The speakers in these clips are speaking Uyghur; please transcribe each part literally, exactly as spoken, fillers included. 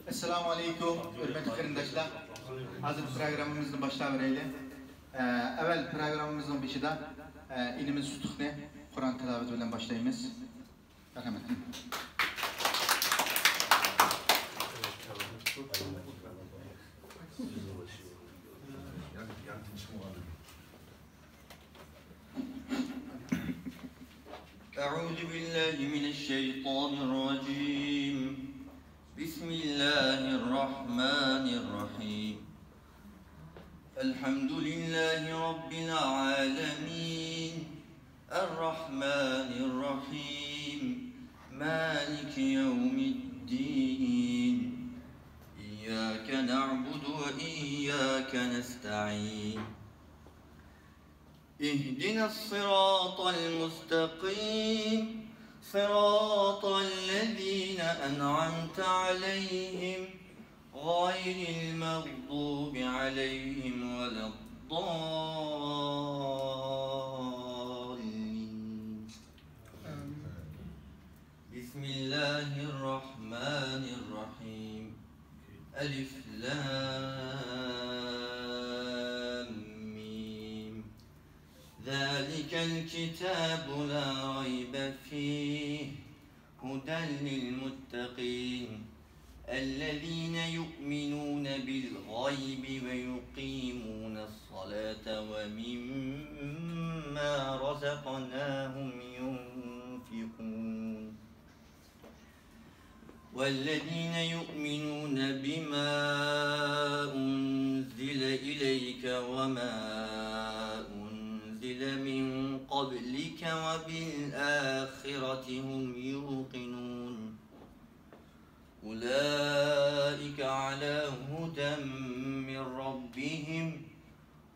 ئەسسالامۇ ئەلەيكۇم، ھۆرمەتلىك قېرىنداشلار. ھازىر پروگراممىمىزنى باشلاۋېرەيلى. ئە، ئەۋەل پروگراممىمىزنىڭ بېشىدا، ئە، ئىنىمىز سۇتۇقنى قۇرئان تىلاۋىتى بىلەن باشلايمىز. مەرھەمەت. أعوذ بالله من الشيطان الرجيم. بسم الله الرحمن الرحيم. الحمد لله رب العالمين. الرحمن الرحيم. مالك يوم الدين. إياك نعبد وإياك نستعين. اهدنا الصراط المستقيم، صراط الذين أنعمت عليهم، غير المغضوب عليهم ولا الضالين. بسم الله الرحمن الرحيم. ألف لام ميم. ذلك الكتاب لا ريب فيه هدى للمتقين الذين يؤمنون بالغيب ويقيمون الصلاة ومما رزقناهم ينفقون. والذين يؤمنون بما أنزل إليك وما أنزل من قبلك وبالآخرة هم يوقنون. أولئك على هدى من ربهم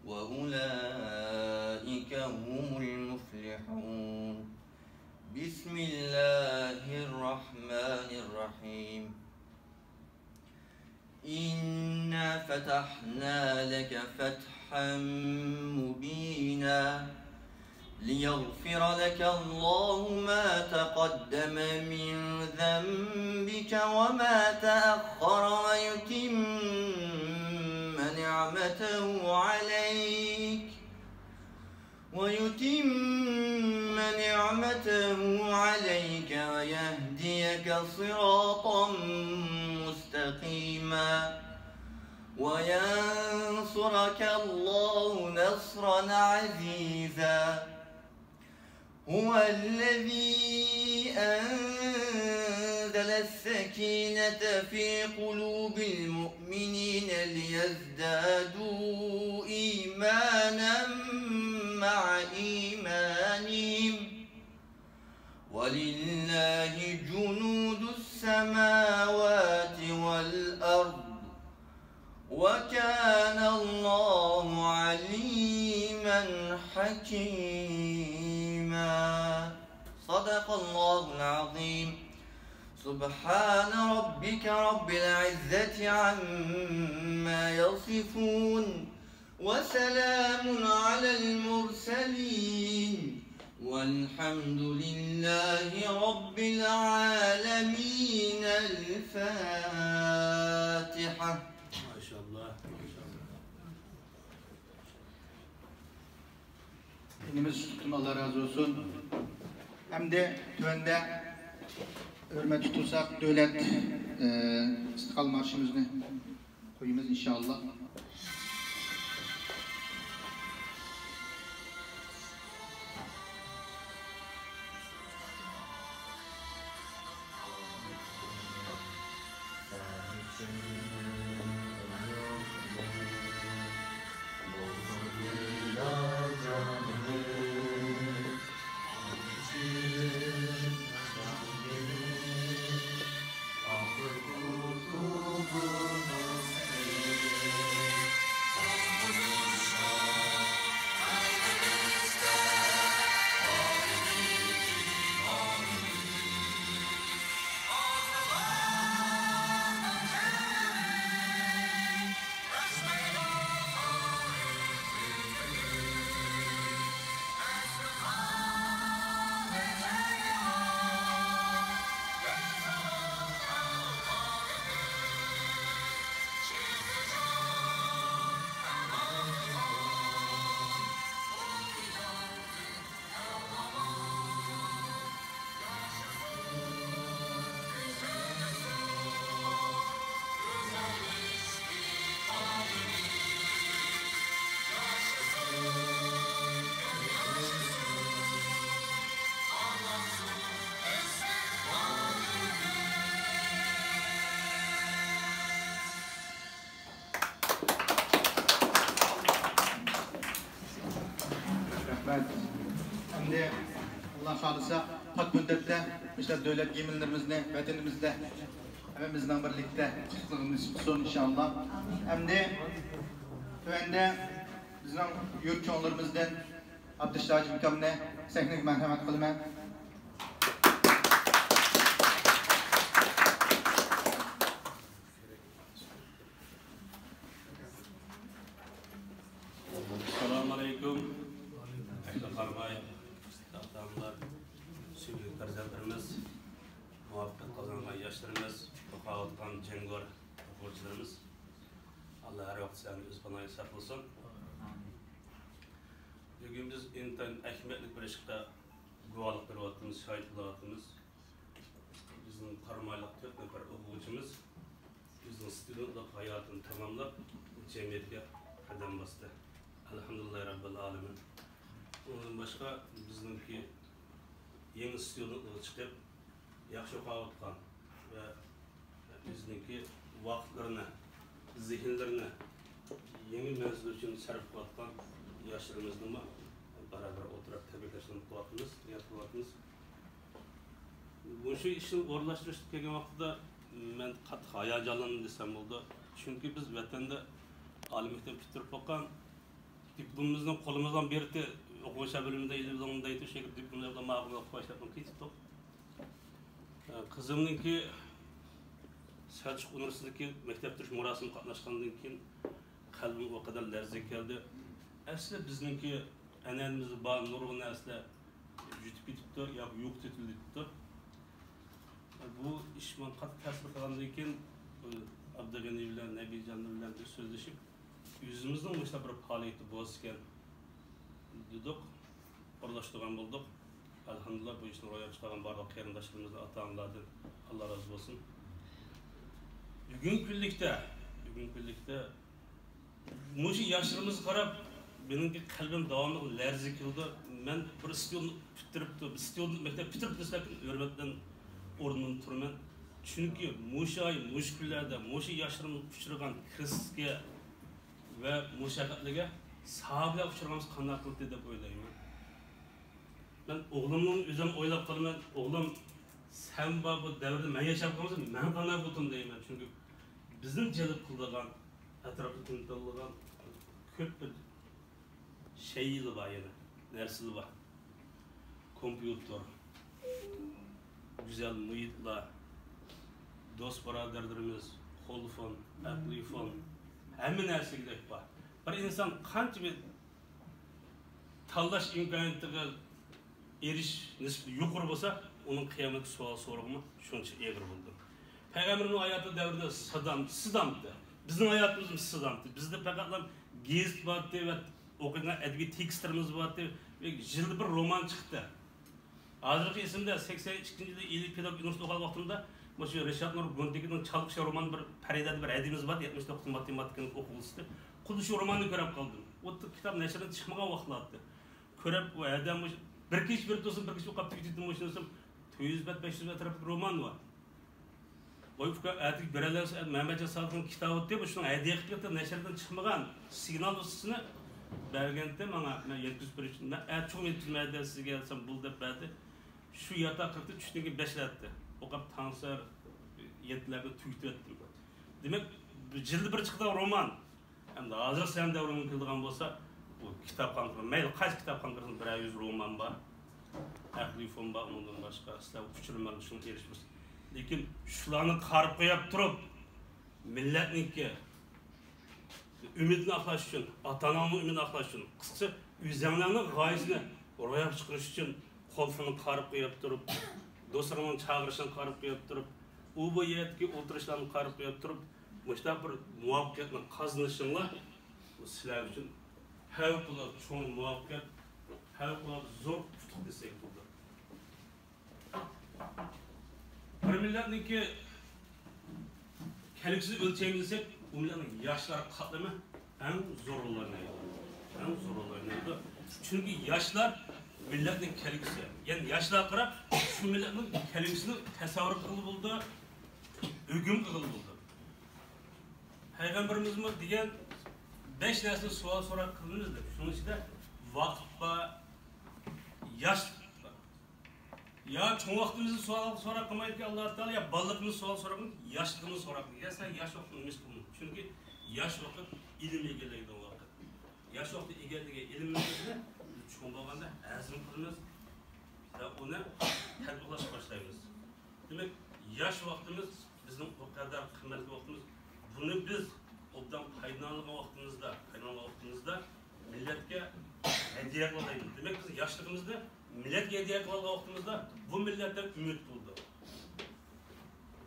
وأولئك هم المفلحون. بسم الله الرحمن الرحيم. إنا فتحنا لك فتحا مبينا ليغفر لك الله ما تقدم من ذنبك وما تأخر ويتم نعمته عليك ويتم نعمته عليك ويهديك صراطا مستقيما وينصرك الله نصرا عزيزا. هو الذي أنزل السكينة في قلوب المؤمنين ليزدادوا إيمانا مع إيمانهم، ولله جنود السماوات والأرض، وكان الله عليما حكيما. صدق الله العظيم. سبحان ربك رب العزة عما يصفون. وسلام على المرسلين. والحمد لله رب العالمين. الفاتحة. ما شاء الله، ما شاء الله. ئىنىمىز سۇتۇقتىن ئاللا رازى بولسۇن. ئەمدى تۆۋەندە ھۆرمەتلىك تۇرساق دۆلەت، ئى، ئىستىقلال مارشىمىزنى قويىمىز، ئىنشائاللا. خالىسا، پات مۇددەتتە مۇشۇنداق دۆلەت گىمنلىرىمىزنى ۋەتىنىمىزدە ھەممىمىزنىڭ بىرلىكتە قىلىشىمىز نېسىپ قىلسۇن، ئىنشائاللا. ئەمدى تۆۋەندە بىزنىڭ يۇرت چوڭلىرىمىزدىن ئابدۇشتا ھاجىم ئاكامنى سەھنىگە مەرھەمەت قىلىمەن. ئەسسالامۇئەلەيكۇم. ئەھلى قاراماي، ئاتا-ئانىلار، سۆيۈملۈك پەرزەنتلىرىمىز، مۇۋەپپەقىيەت قازانغان ياشلىرىمىز، ئوقۇۋاتقان جەڭگىۋار ئوقۇغۇچىلىرىمىز. ئاللا ھەر ۋاقىت سىلەرنى ئۆز پاناھىدا ساقلىسۇن. بۈگۈن بىز ئىنتايىن ئەھمىيەتلىك بىر ئىشقا گۇۋاھلىق بېرىۋاتىمىز، شاھىت بولۇۋاتىمىز. بىزنىڭ قارامايلىق تۆت نەپەر ئوقۇغۇچىمىز ئۆزىنىڭ ستۇدېنتلىق ھاياتىنى تاماملاپ، جەمئىيەتكە قەدەم باستى. ئەلھەمدۇلىللاھى رەببىل ئالەمىن. ئۇنىڭدىن باشقا بىزنىڭكى يېڭى ستۇدېنتلىققا چىقىپ، ياخشى ئوقۇۋاتقان ۋە ئۆزىنىڭكى ۋاقىتلىرىنى، زېھىنلىرىنى يېڭى مەنزىل ئۈچۈن سەرپ قىلىۋاتقان ياشلىرىمىزنىمۇ بارا-بىر ئولتۇرۇپ تەبرىكلەشنى قىلىۋاتىمىز، نىيەت قىلىۋاتىمىز. مۇشۇ ئىشنى ئورۇنلاشتۇرۇشقا كەلگەن ۋاقتىدا مەن قاتتىق ھاياجانلاندىم دېسەم بولىدۇ. چۈنكى بىز ۋەتەندە ئالىي مەكتەپ پۈتتۈرۈپ باققان، دىپلومىمىزنى قولىمىزغا بېرىدۇ، ئوقۇغۇچىلار بۆلۈمىدە ئىلىم دەيدۇ، شۇ يەردە دىپلوم ئېلىپ ماقۇل قىلىپ باشلاپ كېتىپتۇق. قىزىمنىڭكى سەلچۇق ئۇنىۋېرسىتېتىدىكى مەكتەپ پۈتتۈرۈش مۇراسىمىغا قاتناشقاندىن كېيىن قەلبىم ئۇ قەدەر لەرزىگە كەلدى. ئەسلى بىزنىڭكى ئەنئەنىمىزدە بار نۇرغۇن نەرسىلەر يۈتۈپ كېتىپتۇ ياكى يوقىتىۋېتىلدى دەپتۇ. بۇ ئىش ماڭا قاتتىق تەسىر قىلغاندىن كېيىن، ئابدۇغېنى بىلەن، نەبىجان بىلەن بىز سۆزلىشىپ، ئۆزىمىزنىڭ مۇشۇنداق بىر پائالىيىتى بولسىكەن دېدۇق، ئورۇنلاشتۇرغان بولدۇق. ئەلھەمدۇلىللا، بۇ ئىشنى روياپقا چىقارغان بارلىق قېرىنداشلىرىمىزدىن، ئاتا-ئانىلاردىن ئاللا رازى بولسۇن. بۈگۈنكى كۈنلۈكتە، بۈگۈنكى كۈنلۈكتە مۇشۇ ياشلىرىمىزغا قاراپ، مېنىڭكى قەلبىم داۋاملىق لەرزىگە كېلىدۇ. مەن بىر ستۇدېنت پۈتتۈرۈپتۇ، بىر ستۇدېنت مەكتەپ پۈتتۈرۈپتۇ دېسەم، ھۆرمەت بىلەن ئورنۇمدىن تۇرىمەن. چۈنكى مۇشۇ ئاي، مۇشۇ كۈنلەردە مۇشۇ ياشلىرىمىز ئۇچرىغان كىرىزىسكە ۋە مۇشەققەتلەرگە ساھابىلەر ئۇچرىغانسا قانداق قىلاتتى دەپ ئويلايمەن. مەن ئوغلۇمنىڭ ئۆزۈم ئويلاپ قالىمەن، ئوغلۇم، سەن بار بۇ دەۋردە مەن ياشاپ قالمىسام، مەن قانداق بولاتتىم دەيمەن. چۈنكى بىزنى جەلپ قىلىدىغان، ئەتراپتا تىنتىلىدىغان كۆپ بىر شەيئىلەر بار يەنە، نەرسىلەر بار. كومپيۇتېر، گۈزەل مۇھىتلار، دوست بۇرادەرلىرىمىز، قولفون، ئەقلىي فون، ھەممە نەرسىگە دەك بار. بىر ئىنسان قانچە بىر تاللاش ئىمكانىيىتىگە ئېرىشىش نىسبىتى يۇقىرى بولسا، ئۇنىڭ قىيامەتتە سوئال سورىقىمۇ شۇنچە ئېغىر بولىدۇ. پەيغەمبىرىمىزنىڭ ھاياتى دەۋرىدە سىدام، سىدامتى. بىزنىڭ ھاياتىمىزمۇ سىدامتى. بىزدە پەقەتلا گېزىت بارتى ۋە ئوقۇيدىغان ئەدەبىي تېكىستلىرىمىز بارتى. يىلدا بىر رومان چىقتى. ھازىرقى ئېسىمدە، سەكسەن ئىككىنچى يىلى ئىلى پېداگوگىك ئۇنىۋېرسىتېتتا ئوقۇغان ۋاقتىمدا مۇشۇ رىشات نۇر گۇندىكىنىڭ چالقىشى رومانى بىر پەرىدە بىر ھەدىمىز بار، يەتمىش توققۇزىنچى ماتېماتىكىنىڭ ئوقۇغۇچىسى. خۇددى شۇ روماننى كۆرۈپ قالدىم. ئۇ تېخى كىتاب نەشردىن چىقمىغان ۋاقىتلار ئىدى. كۆرۈپ، ئۇ ھەدە مۇشۇ بىر كېچە بېرىپ تۇرسۇن، بىر كېچە ئوقۇپ تۈگىتىدۇ مۇشۇ دېسەم، تۆت يۈز بەت، بەش يۈز بەت ئەتراپىدا رومان بار. ۋاي ئۇكا، ئەتىگە بېرەلەرسە، مەمەتجان سادىقنىڭ كىتابى دەپ، شۇنىڭ ھەدىيە قىلىپ كەتتى، نەشردىن چىقمىغان سىگنال نۇسخىسىنى بەرگەنتى ماڭا، مەن يەتكۈزۈپ بېرىش، مەن ئەتە چوقۇم يەتكۈزىمەن ھەدە سىزگە دېسەم، بولدى دەپ بەردى. شۇ ياتاق قىلىپتۇ، چۈشتىن كېيىن بەشلەردە ئوقۇپ، تاڭسەر يەتتىلەردە تۈگىتىۋەتتىم. دېمەك، بىر يىلدا بىر چىقىدىغان رومان. ئەمدى ھازىر سەن دەۋرىڭگە كېلىدىغان بولسا، بۇ كىتابخانا، مەيلى قايسى كىتابخانا كىرسۇن، بىرەر يۈز رومان بار. ئەقلىي فون بار، ئۇنىڭدىن باشقا سىلەر ئۇچۇرمەن شۇنى ئېرىشمىسۇن. لېكىن شۇلارنى قارىپ قويۇپ تۇرۇپ، مىللەتنىڭكى ئۈمىدىنى ئاقلاش ئۈچۈن، ئاتا-ئاناڭنىڭ ئۈمىدىنى ئاقلاش ئۈچۈن، قىسقىسى، ئۆزۈڭلارنىڭ غايىسىنى روياپقا چىقىرىش ئۈچۈن قولفوننى قارىپ قويۇپ تۇرۇپ، دوستلىرىڭنىڭ چاقىرىشىنى قارىپ قويۇپ تۇرۇپ، ئۇ بۇ يەردىكى ئولتۇرۇشلارنى قارىپ قويۇپ تۇرۇپ، مۇشۇنداق بىر مۇۋەپپەقىيەتنى قازىنىشىڭلار، بۇ سىلەر ئۈچۈن پەۋقۇلئاددە چوڭ مۇۋەپپەقىيەت، پەۋقۇلئاددە زور ئۇتۇق دېسەك بولىدۇ. بىر مىللەتنىڭكى كەلگۈسىنى ئۆلچەيمىز دېسەك، ئۇ مىللەتنىڭ ياشلار قاتلىمى ئەڭ زور رول ئوينايدۇ. ئەڭ زور رول ئوينايدۇ. چۈنكى ياشلار مىللەتنىڭ كەلگۈسى. يەنى ياشلارغا قاراپ شۇ مىللەتنىڭ كەلگۈسىنى تەسەۋۋۇر قىلغىلى بولىدۇ، ھۆكۈم قىلغىلى بولىدۇ. پەيغەمبىرىمىزمۇ دېگەن، بەش نەرسىنى سوئال سوراق قىلىنىمىز دەپ. شۇنىڭ ئىچىدە ۋاقىت بار، ياشلىق بار. يا چوڭ ۋاقتىمىزنى سوئال سوراق قىلمايدىكەن ئاللا تائالا، يا بالىلىقىمىزنى سوئال سوراق قىلمايدۇ، ياشلىقىمىزنى سوراق قىلىدۇ. يا سەن ياش ۋاقتىڭنى ئۈمىد قىلما. چۈنكى ياش ۋاقىت ئىلىم ئىگىلەيدىغان ۋاقىت. ياش ۋاقىتتا ئىگىلىگەن ئىلمىمىزنى بىز چوڭ بولغاندا ھەزىم قىلىمىز ۋە ئۇنى تەتبىقلاشقا باشلايمىز. دېمەك، ياش ۋاقتىمىز بىزنىڭ ئۇ قەدەر قىممەتلىك ۋاقتىمىز. بۇنى بىز ئوبدان پايدىلانغان ۋاقتىمىزدا، پايدىلانغان ۋاقتىمىزدا مىللەتكە ھەدىيە قىلالايمىز. دېمەك، بىز ياشلىقىمىزنى مىللەتكە ھەدىيە قىلىۋالغان ۋاقتىمىزدا بۇ مىللەتتە ئۈمىد بولىدۇ.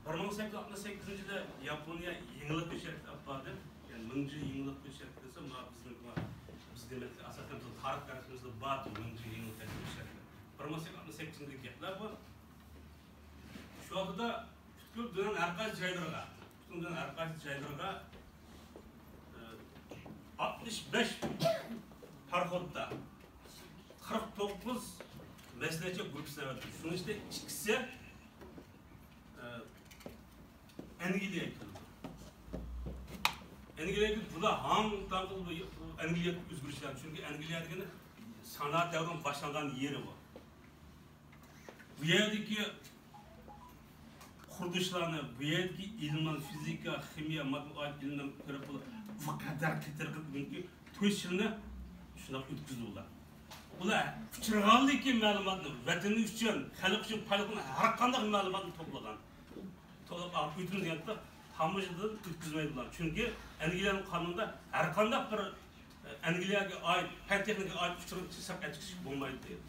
بىر مىڭ سەككىز يۈز ئاتمىش سەككىزىنچى يىلى ياپونىيە يېڭىلىق بېشەرتكە ئاپاردى. يەنى مىڭجى يېڭىلىق بېشەرتكە دېسە، ما بىزنىڭ، بىز دېمەكلىك ئاساسەن بىزنىڭ تارىخ دەرسىمىزدە بار بۇ مىڭجى يېڭىلىق بېشەرتكە. بىر مىڭ سەككىز يۈز ئاتمىش سەككىزىنچى يىلدىكى گەپلەر بۇ. شۇ ۋاقىتتا پۈتكۈل دۇنيانىڭ ھەر قايسى جايلىرىغا، پۈتكۈل دۇنيانىڭ ھەر قايسى جايلىرىغا، ئە، ئاتمىش بەش پاراخوتتا قىرىق توققۇز مەسلىھەتچى گۇرۇپپىسى ئەۋەتتى. شۇنىڭ ئىچىدە ئىككىسى، ئە، ئەنگلىيەگە كىردى. ئەنگلىيەگە بۇلار ھاڭ تاڭ قىلىپ ئەنگلىيەدە ئۆزگىرىشلەر. چۈنكى ئەنگلىيە دېگىنى سانائەت دەۋرىنىڭ باشلانغان يېرى بۇ. بۇ يەردىكى قۇرۇلۇشلارنى، بۇ يەردىكى ئىلىملار، فىزىكا، خىمىيە، ماتېماتىكا ئىلىملىرىنى كۆرۈپ، بۇ قەدەر قېتىر قىلىپ بۈگۈنكى تۆت يىلنى شۇنداق ئۆتكۈزدى ئۇلار. ئۇلار ئۇچرىغانلىكى مەلۇماتنى ۋەتىنى ئۈچۈن، خەلق ئۈچۈن پايدىلىق ھەر قانداق مەلۇماتنى توپلىغان. توغرا، ئۆتۈمىز يەتتى. تاموژنىدىن ئۆتكۈزمەيدىغان. چۈنكى ئەنگلىيەنىڭ قانۇنىدا ھەر قانداق بىر، ئە، ئەنگلىيەگە ئائىت، پەن تېخنىكىغا ئائىت ئۇچۇرنى سەپ ئەتكۈزۈش بولمايدۇ دەيدۇ.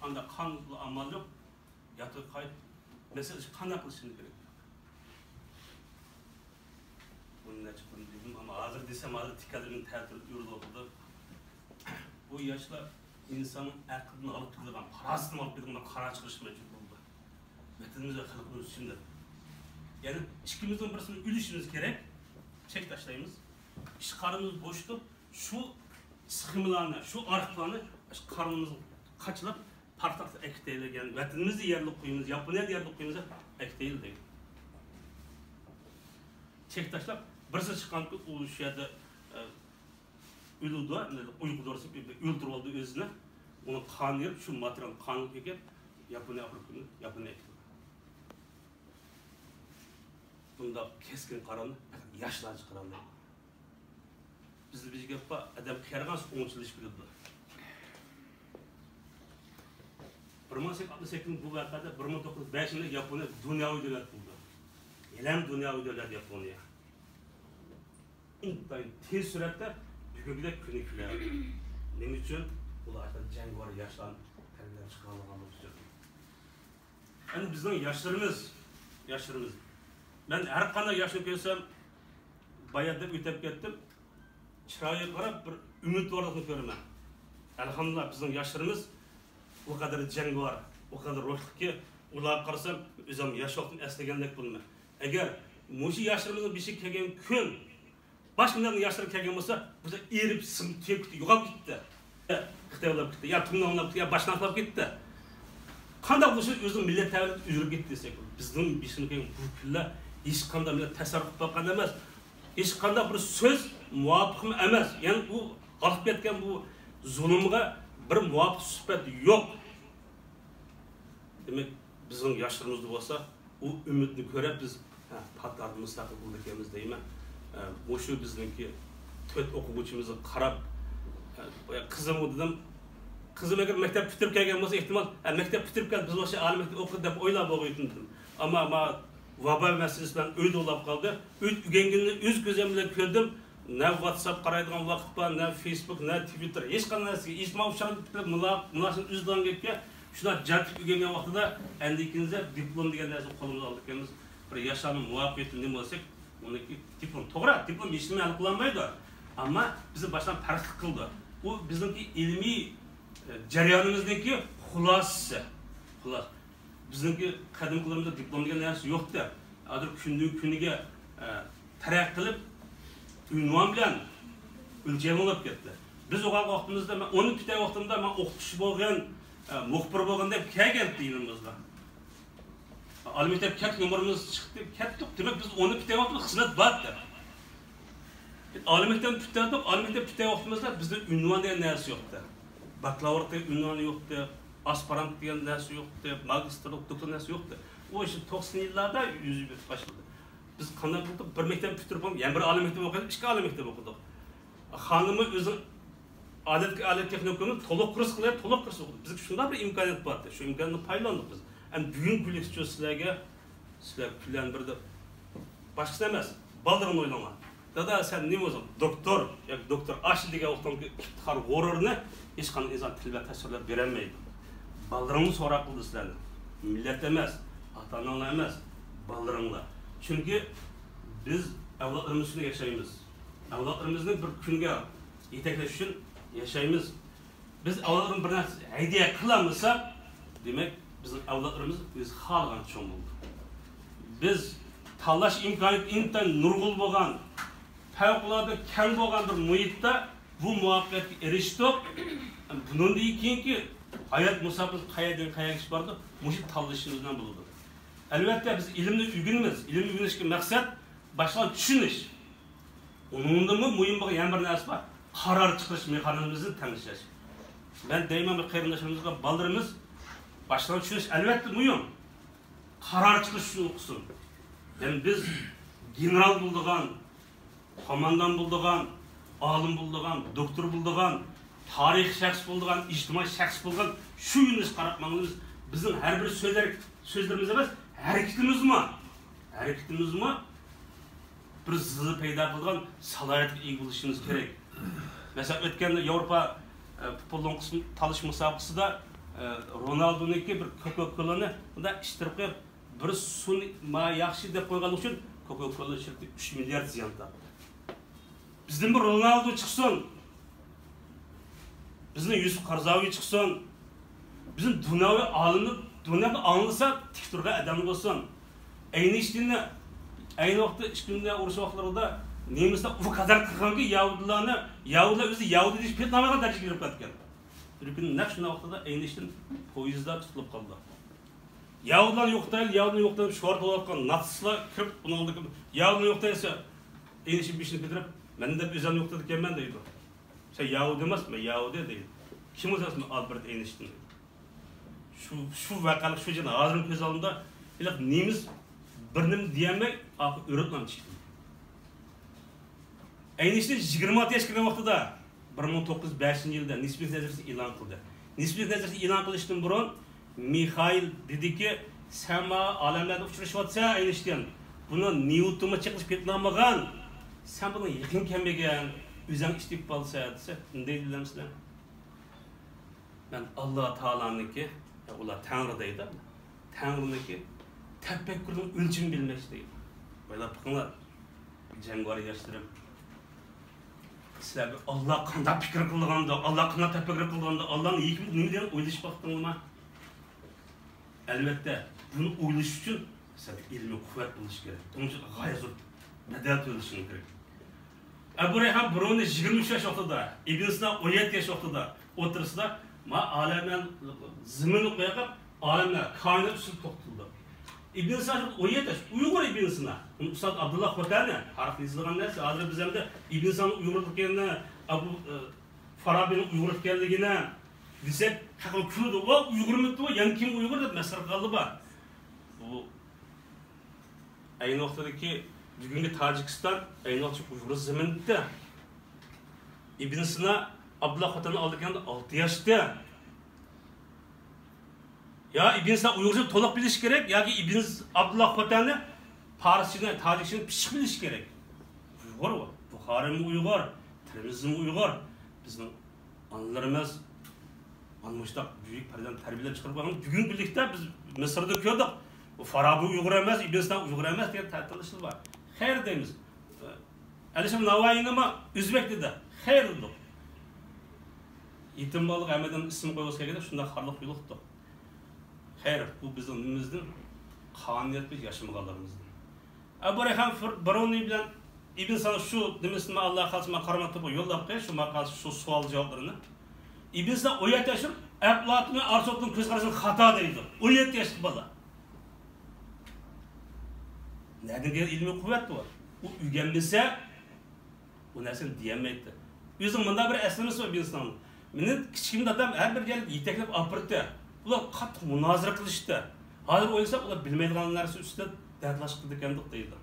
ئانداق قانۇنلۇق ئامال يوق. ياتىقى قايت. مەسىلە، قانداق قىلىشنى كېرەك؟ بۇنى نەچچە قېتىم دېدىم، ئەمما ھازىر دېسەم، ھازىر تىكەنلىرىمنى تەتۈرۈپ يۈرىدۇ. بۇ ياشلار ئىنساننىڭ ئەقلىدىن ئالىپ كېتىدىغان، پاراسىتىنى ئالىپ كېتىدىغان قارار چىقىرىشقا مەجبۇر بولدى. ۋەتىنىمىز ۋە خەلقىمىز ئۈچۈن دەپ. يەنى ئىككىمىزنىڭ بىرسىنى ئۆلۈشىمىز كېرەك، چەك تاشلايمىز. ئىش قارنىمىز بوشىتىپ، شۇ سخېمىلارنى، شۇ ئارخىپلارنى شۇ قارنىمىزغا قاچىلاپ، پارتلاپ ئەكېتەيلى، يەنى ۋەتىنىمىزدە يەرلىك قويىمىز، ياپونىيەدە يەرلىك قويىمىز دەپ ئەكېتەيلى دەيدۇ. چەك تاشلاپ، بىرسى چىققانكى ئۇ شۇ يەردە، ئە، ئۆلىدۇ، ئۇيقۇ دورىسى ئۆلتۈرۈۋالدى ئۆزىنى. ئۇنى قان يېرىپ، شۇ ماتېرىيال قان كېلىپ، ياپونىيە ئاپىرىپ، ياپونىيە ئەكېتىدۇ. بۇنداق كەسكىن قارارنى پەقەت ياشلار چىقىرالمايدۇ. بىزدە بىر گەپ بار، ئادەم قېرىغانسېرى ئوڭچىلىشىپ كېتىدۇ. بىر مىڭ سەككىز يۈز ئاتمىش سەككىزىنچى بۇ ۋەقەدە بىر مىڭ توققۇز يۈز بەشىنچى يىلى ياپونىيە دۇنياۋى دۆلەت بولدى. ھېلىھەم دۇنياۋى دۆلەت ياپونىيە. ئىنتايىن تېز سۈرئەتتە بۈگۈنكىدەك كۈنى كېلەر. نېمە ئۈچۈن؟ ئۇلار جەڭگىۋار ياشلارنى تەربىيەلەپ چىقىرالىغانلىقى ئۈچۈن. ئەمدى بىزنىڭ ياشلىرىمىز، ياشلىرىمىز. مەن ھەر قانداق ياشنى كۆرسەم، بايا دەپ ئۆتۈپ كەتتىم. چىرايىغا قاراپ بىر ئۈمىدۋارلىقنى كۆرىمەن. ئەلھەمدۇلىللا، بىزنىڭ ياشلىرىمىز ئۇ قەدەر جەڭگىۋار، ئۇ قەدەر روھلۇقكى، ئۇلارغا قارىسام، ئۆزۈم ياش ۋاقتىمنى ئەسلىگەندەك بولىمەن. ئەگەر مۇشۇ ياشلىرىمىزنىڭ بېشىغا كەلگەن كۈن، باشقا مىللەتنىڭ ياشلىرى كەلگەن بولسا، بۇ يەر ئېرىپ، سىڭىپ، تېگىپ كېتىپ، يوقاپ كېتىپتۇ. خىتاي ئويلاپ كېتىپتۇ، يا تۇڭگان ئويلاپ كېتىپتۇ، يا باشقا ئويلاپ كېتىپتۇ. قانداق بولسا ئۆزىنىڭ مىللەت تەۋەلىكى ئۆزگىرىپ كېتىپتۇ دېسەك، بىزنىڭ بېشىمىزغا كەلگەن بۇ كۈنلەر ھېچقانداق مىللەت تەسەۋۋۇر قىلىپ باققان ئەمەس. ھېچقانداق بىر سۆز مۇۋاپىقمۇ ئەمەس. يەنى ئۇ ئاقىپ كەتكەن بۇ زۇلۇمغا بىر مۇۋاپىق سۈپەت يوق. دېمەك، بىزنىڭ ياشلىرىمىزدا بولسا، ئۇ ئۈمىدنى كۆرۈپ، بىز، ھە، پات ئارىدا مۇستەقىل بولىدىكەنمىز دەيمەن. ھە، مۇشۇ بىزنىڭكى تۆت ئوقۇغۇچىمىزغا قاراپ، ھە، قىزىمغا دېدىم، قىزىم ئەگەر مەكتەپ پۈتتۈرۈپ كەلگەن بولسا، ئېھتىمال، ھە، مەكتەپ پۈتتۈرۈپ كەلدى، بىز ئاشۇ ئالىي مەكتەپ ئوقۇدى دەپ ئويلاپ بولغىيتتىم دېدىم. ئەمما، ئەمما ۋابا مەسىلىسى بىلەن ئۆيدە ئۇلاپ قالدى. ئۆيدە ئۆگەنگىنىنى ئۆز كۆزۈم بىلەن كۆردۈم. نە ۋاتساپ قارايدىغان ۋاقىت بار، نە فېيسبۇك، نە تىۋىتتېر، ھېچقانداق نەرسىگە، ھېچ ماۋۇ چاغدا بىلەن مۇلا-، مۇناسىۋەت ئۈزىدىغان گەپكە، شۇنداق جەلپلىك ئۆگەنگەن ۋاقتىدا ئەندىكىنىزدە دىپلوم دېگەن نەرسىنى قولىمىزغا ئالىدىكەنمىز. بىر ياشارنىڭ مۇۋەپپەقىيىتى نېمە بولسا، ئۇنىڭكى دىپلوم. توغرا، دىپلوم ھېچنېمە ھەل قىلالمايدۇ. ئەمما بىزنى باشتىن پەرقلىق قىلىدۇ. ئۇ بىزنىڭكى ئىلمىي، ئە، جەريانىمىزنىڭكى خۇلاسىسى. خۇلاسە. بىزنىڭكى قەدىمكىلىرىمىزدە دىپلوم دېگەن نەرسە يوقتى. ھازىر كۈندىن كۈنگە، ئە، تەرەققىي قىلىپ، ئۇنۋان بىلەن ئۆلچەيدىغان بولۇپ كەتتى. بىز ئوقۇغان ۋاقتىمىزدا، مەن ئوننى پۈتتۈرگەن ۋاقتىمدا مەن ئوقۇتقۇچى بولغان، ئە، مۇخبىر بولغان دەپ كەلگەنتى يېنىمىزغا. ئالىي مەكتەپ كەتتى، نومۇرىمىز چىقتى، كەتتۇق. دېمەك، بىز ئوننى پۈتتۈرگەن ۋاقتىمىزدا خىزمەت بارتى. ئالىي مەكتەپنى پۈتتۈردۇق، ئالىي مەكتەپ پۈتتۈرگەن ۋاقتىمىزدا بىزدە ئۇنۋان دېگەن نەرسە يوقتى. باكلاۋر دېگەن ئۇنۋان يوقتى. ئاسپىرانت دېگەن نەرسە يوقتى، ماگىستىرلىق، دوكتور نەرسە يوقتى. ئۇ ئىشتە توقسىنىنچى يىللاردا يۈز بېرىپ باشلىدى. بىز قانداق قىلدۇق؟ بىر مەكتەپ پۈتتۈرۈپ بولۇپ، يەنە بىر ئالىي مەكتەپ ئوقۇدۇق، ئىككى ئالىي مەكتەپ ئوقۇدۇق. خانىمى ئۆزىنىڭ ئادەتتىكى ئالىي تېخنىكومنى تولۇق كۇرس قىلىپ، تولۇق كۇرس ئوقۇدى. بىزگە شۇنداق بىر ئىمكانىيەت بار ئىدى. شۇ ئىمكانىيەتتىن پايدىلاندۇق بىز. ئەمدى بۈگۈنكى كۈنلۈكتە سىلەرگە، سىلەر كۈنلەرنىڭ بىرىدە باشقىسى ئەمەس، بالىلىرىڭنى ئويلاڭلار. دادا، سەن نېمە بولساڭ، دوكتور ياكى دوكتور ئاشۇ دېگەن ۋاقتىڭدىكى ئىپتىخار غۇرۇرنى ھېچقانداق ئىنسان تىل بىلەن تەسۋىرلەپ بېرەلمەيدۇ. بالىلىرىڭنى سوراق قىلدى سىلەرنى. مىللەت ئەمەس، ئاتا-ئاناڭلار ئەمەس، بالىلىرىڭلار. چۈنكى بىز ئەۋلادلىرىمىز ئۈچۈن ياشايمىز. ئەۋلادلىرىمىزنى بىر كۈنگە يېتەكلەش ئۈچۈن ياشايمىز. بىز ئەۋلادلىرىمىز بىر نەرسە ھەيدىيە قىلالمىساق، دېمەك، بىزنىڭ ئەۋلادلىرىمىز ئۆزى خالىغانچە چوڭ بولىدۇ. بىز تاللاش ئىمكانىيىتى ئىنتايىن نۇرغۇن بولغان، پەۋقۇلئاددە كەڭ بولغان بىر مۇھىتتا بۇ مۇۋەپپەقىيەتكە ئېرىشتۇق. بۇنىڭدىن كېيىنكى ھايات مۇساپىسى قەيەردىن قەيەرگىچە بارىدۇ، مۇشۇ تاللىشىمىز بىلەن بولىدۇ. ئەلۋەتتە، بىز ئىلىمنى ئۆگىنىمىز. ئىلىم ئۆگىنىشتىكى مەقسەت باشقىلارنى چۈشىنىش. ئۇنىڭدىنمۇ مۇھىم بولغان يەنە بىر نەرسە بار. قارار چىقىرىش مېخانىزمىمىزنى تەڭشەش. مەن دەيمەن، بىر قېرىنداشلىرىمىزغا، بالىلىرىمىز باشلىرىنى چۈشىنىش ئەلۋەتتە مۇھىم. قارار چىقىرىش ئۈچۈن ئوقۇسۇن. يەنى بىز گېنېرال بولىدىغان، قوماندان بولىدىغان، ئالىم بولىدىغان، دوكتور بولىدىغان، تارىخىي شەخس بولىدىغان، ئىجتىمائىي شەخس بولىدىغان شۇ يۆنىلىشكە قاراپ ماڭىمىز. بىزنىڭ ھەر بىر سۆزلەر، سۆزلىرىمىز ئەمەس، ھەرىكىتىمىزمۇ، ھەرىكىتىمىزمۇ بىر زىلزىلە پەيدا قىلىدىغان سالاھىيەتكە ئىگە بولۇشىمىز كېرەك. مەسىلەن، ئۆتكەندە ياۋروپا، ئە، پۇتبول لوڭقىسى تالىشىش مۇسابىقىسىدا، ئە، رونالدونىڭكى بىر كوكا كولانى مۇنداق ئىچتۈرۈپ قويۇپ، بىر سۇنى ما ياخشى دەپ قويغانلىقى ئۈچۈن كوكا كولا شىركىتى ئۈچ مىليارد زىيان تارتتى. بىزدىن بىر رونالدو چىقسۇن، بىزدىن يۈسۈپ قارزاۋى چىقسۇن، بىزدىن دۇنياۋى ئالىمنى، دۇنيادا ئاڭلىسا تىك تۇرغان ئادەم بولسۇن. ئەينىشتىننى ئەينى ۋاقىتتا ئىككىنچى دۇنيا ئۇرۇشى ۋاقىتلىرىدا نېمىسلار ئۇ قەدەر قىلغانكى، يەھۇدىيلارنى، يەھۇدىيلار ئۆزى يەھۇدىي دېيىش پېتىنالمىغان دەرىجىگە كېلىپ قالىدىكەن. بىر كۈنى نەق شۇنداق ۋاقتىدا ئەينىشتىن پويىزدا تۇتۇلۇپ قالدى. يەھۇدىيلارنى يوقىتايلى، يەھۇدىيلارنى يوقىتايلى دەپ شوئار توۋلاۋاتقان ناتسىستلار كىرىپ ئۇنىڭ ئالدىغا، يەھۇدىيلارنى يوقىتايسىلەر، ئەينىشتىن بېشىنى كۆتۈرۈپ، مەن دەپ ئۆزۈمنى يوقىتىدىكەنمەن دەيدۇ. سەن يەھۇدىي ئەمەس، مەن يەھۇدىي دەيدۇ. كىم بولسا مەن ئالبېرت ئەينشتىن دەيدۇ. شۇ، شۇ ۋەقەلىك شۇ جايدا ھازىرمۇ كۆز ئالدىمدا، ھېلىقى نېمىس بىر نېمە دېيەلمەي ئارقىغا ئۆرۈلۈپ چىقتى. ئەينشتىن يىگىرمە ئالتە ياشقا كىرگەن ۋاقتىدا، بىر مىڭ توققۇز يۈز بەشىنچى يىلدا نىسبىيەت نەزەرىيىسىنى ئېلان قىلدى. نىسبىيەت نەزەرىيىسىنى ئېلان قىلىشتىن بۇرۇن مىخائىل دېدىكى، سەن ماڭا ئالەملەردە ئۇچرىشىۋاتىسەن، ئەينشتىن. بۇنى نيۇتونمۇ چېقىلىشىپ كېتىلالمىغان. سەن بۇنىڭغا يېقىن كەلمىگەن، ئۆزۈڭ ئىش تېپىپ ئالىسەن دېسە، نېمە دەيدۇ بىلەمسىلەر؟ مەن ئاللا تائالانىڭكى، يا ئۇلار تەڭرى دەيدۇ، تەڭرىنىڭكى تەپەككۇرىنىڭ ئۆلچىمىنى بىلمەكچى دەيدۇ. ئويلاپ بېقىڭلار، جەڭگىۋار ياشلىرىم. سىلەر بىر ئاللا قانداق پىكىر قىلىدىغاندۇ، ئاللا قانداق تەپەككۇر قىلىدىغاندۇ، ئاللانىڭ ھېكمىتى نېمە دېگەننى ئويلىشىپ باقتىڭلارمۇ؟ ئەلۋەتتە، بۇنى ئويلىشىش ئۈچۈن سەندە ئىلمىي قۇۋۋەت بولۇشى كېرەك. بۇنىڭ ئۈچۈن غايەت زور بەدەل تۆلىشىڭ كېرەك. ئەبۇ رەيھان بىرۇنى يىگىرمە ئۈچ ياش ۋاقتىدا، ئىبن سىنا ئون يەتتە ياش ۋاقتىدا ئوتتۇرىسىدا، ما ئالەمەن زېمىننى قويۇپ، ئالەملەر، كائىنات ئۈستىدە توختىتىلدى. ئىبن سىنا ئون يەتتە ياش، ئۇيغۇر ئىبن سىنا. ئۇنىڭ ئۇستازى ئابدۇللا خوتەنى، تارىختا يېزىلغان نەرسە. ھازىر بىز ئەمدى ئىبن سىنانىڭ ئۇيغۇرلۇقىنى، ئەبۇ، ئە، فارابىنىڭ ئۇيغۇر ئىكەنلىكىنى دېسەك، خەقلەر كۈلىدۇ. ۋا ئۇيغۇرمىدى، يەنە كىم ئۇيغۇر دەپ مەسخىرە قىلغانلار بار. بۇ ئەينى ۋاقتىدىكى بۈگۈنكى تاجىكىستان ئەينى ۋاقىتتا ئۇيغۇر زېمىنىدە. ئىبن سىنا ئابدۇللا خوتەننى ئالدى كەلگەندە ئالتە ياشتا. يا ئىبن سىنا ئۇيغۇرچىنى تولۇق بىلىشى كېرەك، ياكى ئىبن س-، ئابدۇللا خوتەننى پارسچىنى، تاجىكچىنى پىششىق بىلىشى كېرەك. ئۇيغۇر ئۇ. بۇخارىمۇ ئۇيغۇر، تىرمىزىمۇ ئۇيغۇر. بىزنىڭ ئانىلىرىمىز مانا مۇشۇنداق بۈيۈك پەرزەنت تەربىيەلەپ چىقىرىپ قويغان. بۈگۈنكى كۈنلۈكتە بىز مىسىردا كۆردۇق. بۇ فارابى ئۇيغۇر ئەمەس، ئىبن سىنا ئۇيغۇر ئەمەس دېگەن تەتۈرلىشىش بار. خەير دەيمىز. ئەلىشىر ناۋايىنىمۇ ئۆزبەك دېدى. خەير دېدۇق. يېتىم بالىغا ھەممىدىن ئىسىم قويغۇسى كەلگەندە شۇنداق خارلىق يولۇقتۇق. خەير، بۇ بىزنىڭ نېمىمىزدىن؟ قانۇنىيەت بىلەن ياشىمىغانلىقىمىزدىن. ئەبۇ رەيھان فىر-، بىرۇنى بىلەن ئىبن سىنا شۇ دېمىسىمۇ، ئاللا خالىسا، ماڭا قارىماققا تۇرۇپ يوللاپ قوي، شۇ ماقالىسى، شۇ سوئال جاۋابلىرىنى. ئىبن سىنا ئون يەتتە ياشلىق، ئەپلاتون ۋە ئارىستوتېلنىڭ كۆز قارىشىنى خاتا دەيدۇ. ئون يەتتە ياشلىق بالا. نەدىن كەلگەن ئىلمىي قۇۋۋەت بۇ؟ ئۇ ئۆگەنمىسە، ئۇ نەرسىنى دېيەلمەيتتى. ئۆزىنىڭ مۇنداق بىر ئەسلىمىسى بار ئىبن سىنانىڭ. مېنى كىچىكىمدە دادام ھەر بىر يەرگە يېتەكلەپ ئاپىرىتتى. بۇلار قاتتىق مۇنازىرە قىلىشتى. ھازىر ئويلىساق، ئۇلار بىلمەيدىغان نەرسە ئۈستىدە دەردلاش قىلىدىكەندۇق دەيدۇ.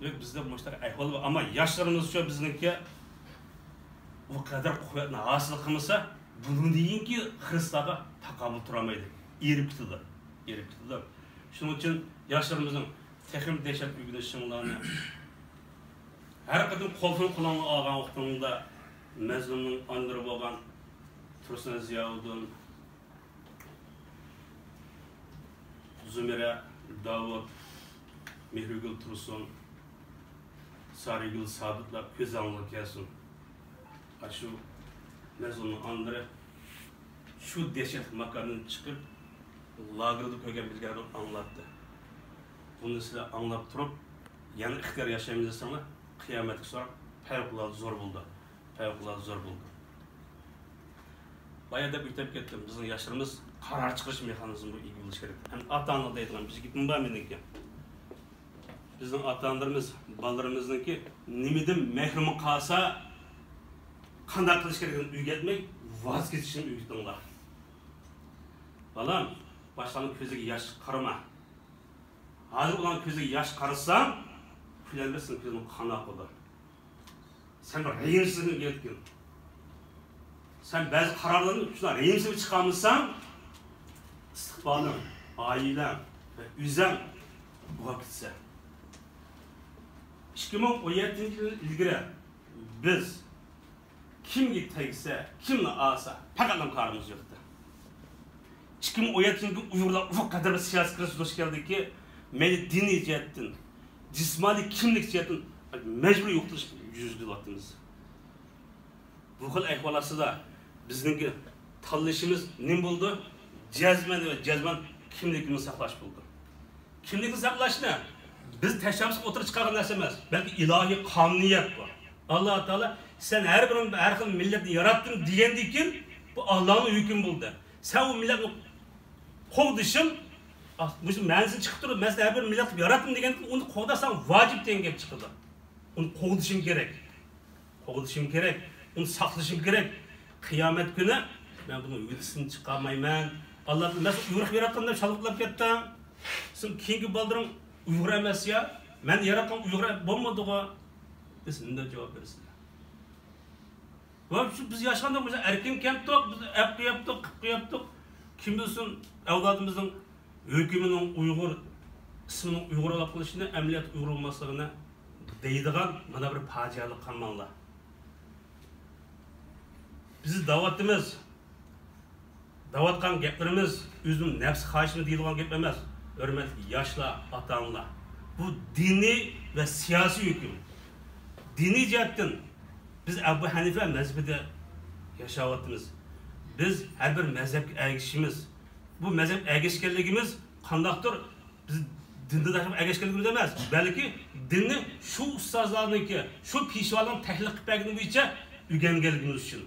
دېمەك، بىزدە مۇشۇنداق ئەھۋال بار. ئەمما ياشلىرىمىزچۇ بىزنىڭكى ئۇ قەدەر قۇۋۋەتنى ھاسىل قىلمىسا، بۇندىن كېيىنكى خىرىسلارغا تاقابىل تۇرالمايدۇ. ئېرىپ كېتىدۇ. ئېرىپ كېتىدۇ. شۇنىڭ ئۈچۈن ياشلىرىمىزنىڭ تېخىمۇ دەھشەت ئۆگىنىشىڭلارنى، ھەر قېتىم قولتىن قولۇڭغا ئالغان ۋاقتىڭدا مەزلۇمنىڭ ئانىلىرى بولغان تۇرسۇن زىياۋۇدۇن، زۇمرە، داۋۇت، مېھرىگۈل تۇرسۇن، سارىگۈل سابىتلار كۆز ئالدىغا كەلسۇن. ئاشۇ مەزلۇمنىڭ ئانىلىرى شۇ دەھشەت ماكاندىن چىقىپ، لاگېردا كۆرگەن بىلگەنلىرىنى ئاڭلاتتى. بۇنى سىلەر ئاڭلاپ تۇرۇپ، يەنە ئىختىيار ياشايمىز دېسەڭلار، قىيامەتكە سوراق پەۋقۇلئاددە زور بولىدۇ. پەۋقۇلئاددە زور بولىدۇ. بايا دەپ ئۆتۈپ كەتتىم، بىزنىڭ ياشلىرىمىز قارار چىقىرىش مېخانىزمىغا ئىگە بولۇشى كېرەك. ئەمدى ئاتا-ئانىلار دەيدىغان بىر گېپىم بار مېنىڭكى. بىزنىڭ ئاتا-ئانىلىرىمىز بالىلىرىمىزنىڭكى نېمىدىن مەھرۇم قالسا، قانداق قىلىش كېرەكلىكىنى ئۆگەتمەي، ۋاز كېچىشنى ئۆگىتىڭلار. بالام، باشقىلارنىڭ كۆزىگە ياش قارىما. ھازىر ئۇلارنىڭ كۆزىگە ياش قارىساڭ، كۈنلەر بىر سېنىڭ كۆزۈڭ قان ئاقىدۇ. سەن بىر رەھىمسىزلىكنى ئۆگەتكىن. سەن بەزى قارارلارنى شۇنداق رەھىمسىز چىقارمىساڭ، ئىستىقبالىڭ، ئائىلەڭ ۋە ئۆزەڭ بوغاپ كېتىسەن. ئىككى مىڭ ئون يەتتىنچى يىلدىن ئىلگىرى بىز كىمگە تەگسە، كىمنى ئالسا، پەقەتلا كارىمىز يوق ئىدى. ئىككى مىڭ ئون يەتتىنچى يىلدىن ئۇيغۇرلار ئۇ قەدەر بىر سىياسىي كىرىزىسكە دۇچ كەلدىكى، مەيلى دىنىي جەھەتتىن، جىسمانىي كىملىك جەھەتتىن مەجبۇرىي يوقىتىلىشقا يۈز تۇتۇۋاتىمىز. بۇ خىل ئەھۋال ئاستىدا بىزنىڭكى تاللىشىمىز نېمە بولىدۇ؟ جەزمەن ۋە جەزمەن كىملىكىمىزنى ساقلاش بولىدۇ. كىملىكنى ساقلاشنى بىز تەشەببۇس ئوتتۇرىغا چىقارغان نەرسە ئەمەس، بەلكى ئىلاھىي قانۇنىيەت بۇ. ئاللا تائالا، سەن ھەر بىر، ھەر خىل مىللەتنى ياراتتىم دېگەندىن كېيىن، بۇ ئاللانىڭ ھۆكمى بولدى. سەن ئۇ مىللەتنى قوغدىشىڭ، مۇشۇ مەنىسىدىن چىقىپ تۇرۇپ، مەن سەن ھەر بىر مىللەت قىلىپ ياراتتىم دېگەندىن كېيىن، ئۇنى قوغداش ساڭا ۋاجىپ دېگەن گەپ چىقىدۇ. ئۇنى قوغدىشىڭ كېرەك. قوغدىشىڭ كېرەك. ئۇنى ساقلىشىڭ كېرەك. قىيامەت كۈنى مەن بۇنىڭ ھۆددىسىدىن چىقالمايمەن. ئاللا تائالا، مەن سېنى ئۇيغۇرغا ياراتقان دەپ شالۋاقلاپ كەتتىڭ. سېنىڭ كېيىنكى بالىلىرىڭ ئۇيغۇر ئەمەس يا؟ مەن ياراتقان ئۇيغۇر بولمىدىغۇ؟ دېسە نېمە دەپ جاۋاب بېرىسىلەر؟ ۋە شۇ بىز ياشىغاندا بىز ئەركىن كەمتۇق، بىز ئەپ قويۇپتۇق، قىپ قويۇپتۇق. كىم بىلسۇن، ئەۋلادىمىزنىڭ ھۆكۈمىنىڭ ئۇيغۇر، ئىسمىنىڭ ئۇيغۇر بولۇپ قېلىشىنى، ئەمەلىيەتتە ئۇيغۇر بولماسلىقىنى دەيدىغان مانا بىر پاجىئەلىك قارىماڭلار. بىز دەۋاتىمىز، دەۋاتقان گەپلىرىمىز ئۆزىنىڭ نەپسى خاھىشىنى دېيىدىغان گەپ ئەمەس. ھۆرمەتلىك ياشلار، ئاتا-ئانىلار، بۇ دىنىي ۋە سىياسىي ھۆكۈم. دىنىي جەھەتتىن بىز ئەبۇ ھەنىفە مەزھىپىدە ياشاۋاتىمىز. بىز ھەر بىر مەزھەپكە ئەگىشىمىز. بۇ مەزھەپكە ئەگەشكەنلىكىمىز قانداقتۇر بىز دىندىن تاشقىرى ئەگەشكەنلىكىمىز ئەمەس، بەلكى دىننى شۇ ئۇستازلارنىڭكى، شۇ پېشۋالارنىڭ تەھلىل قىلىپ بەرگىنى بويىچە ئۆگەنگەنلىكىمىز ئۈچۈن.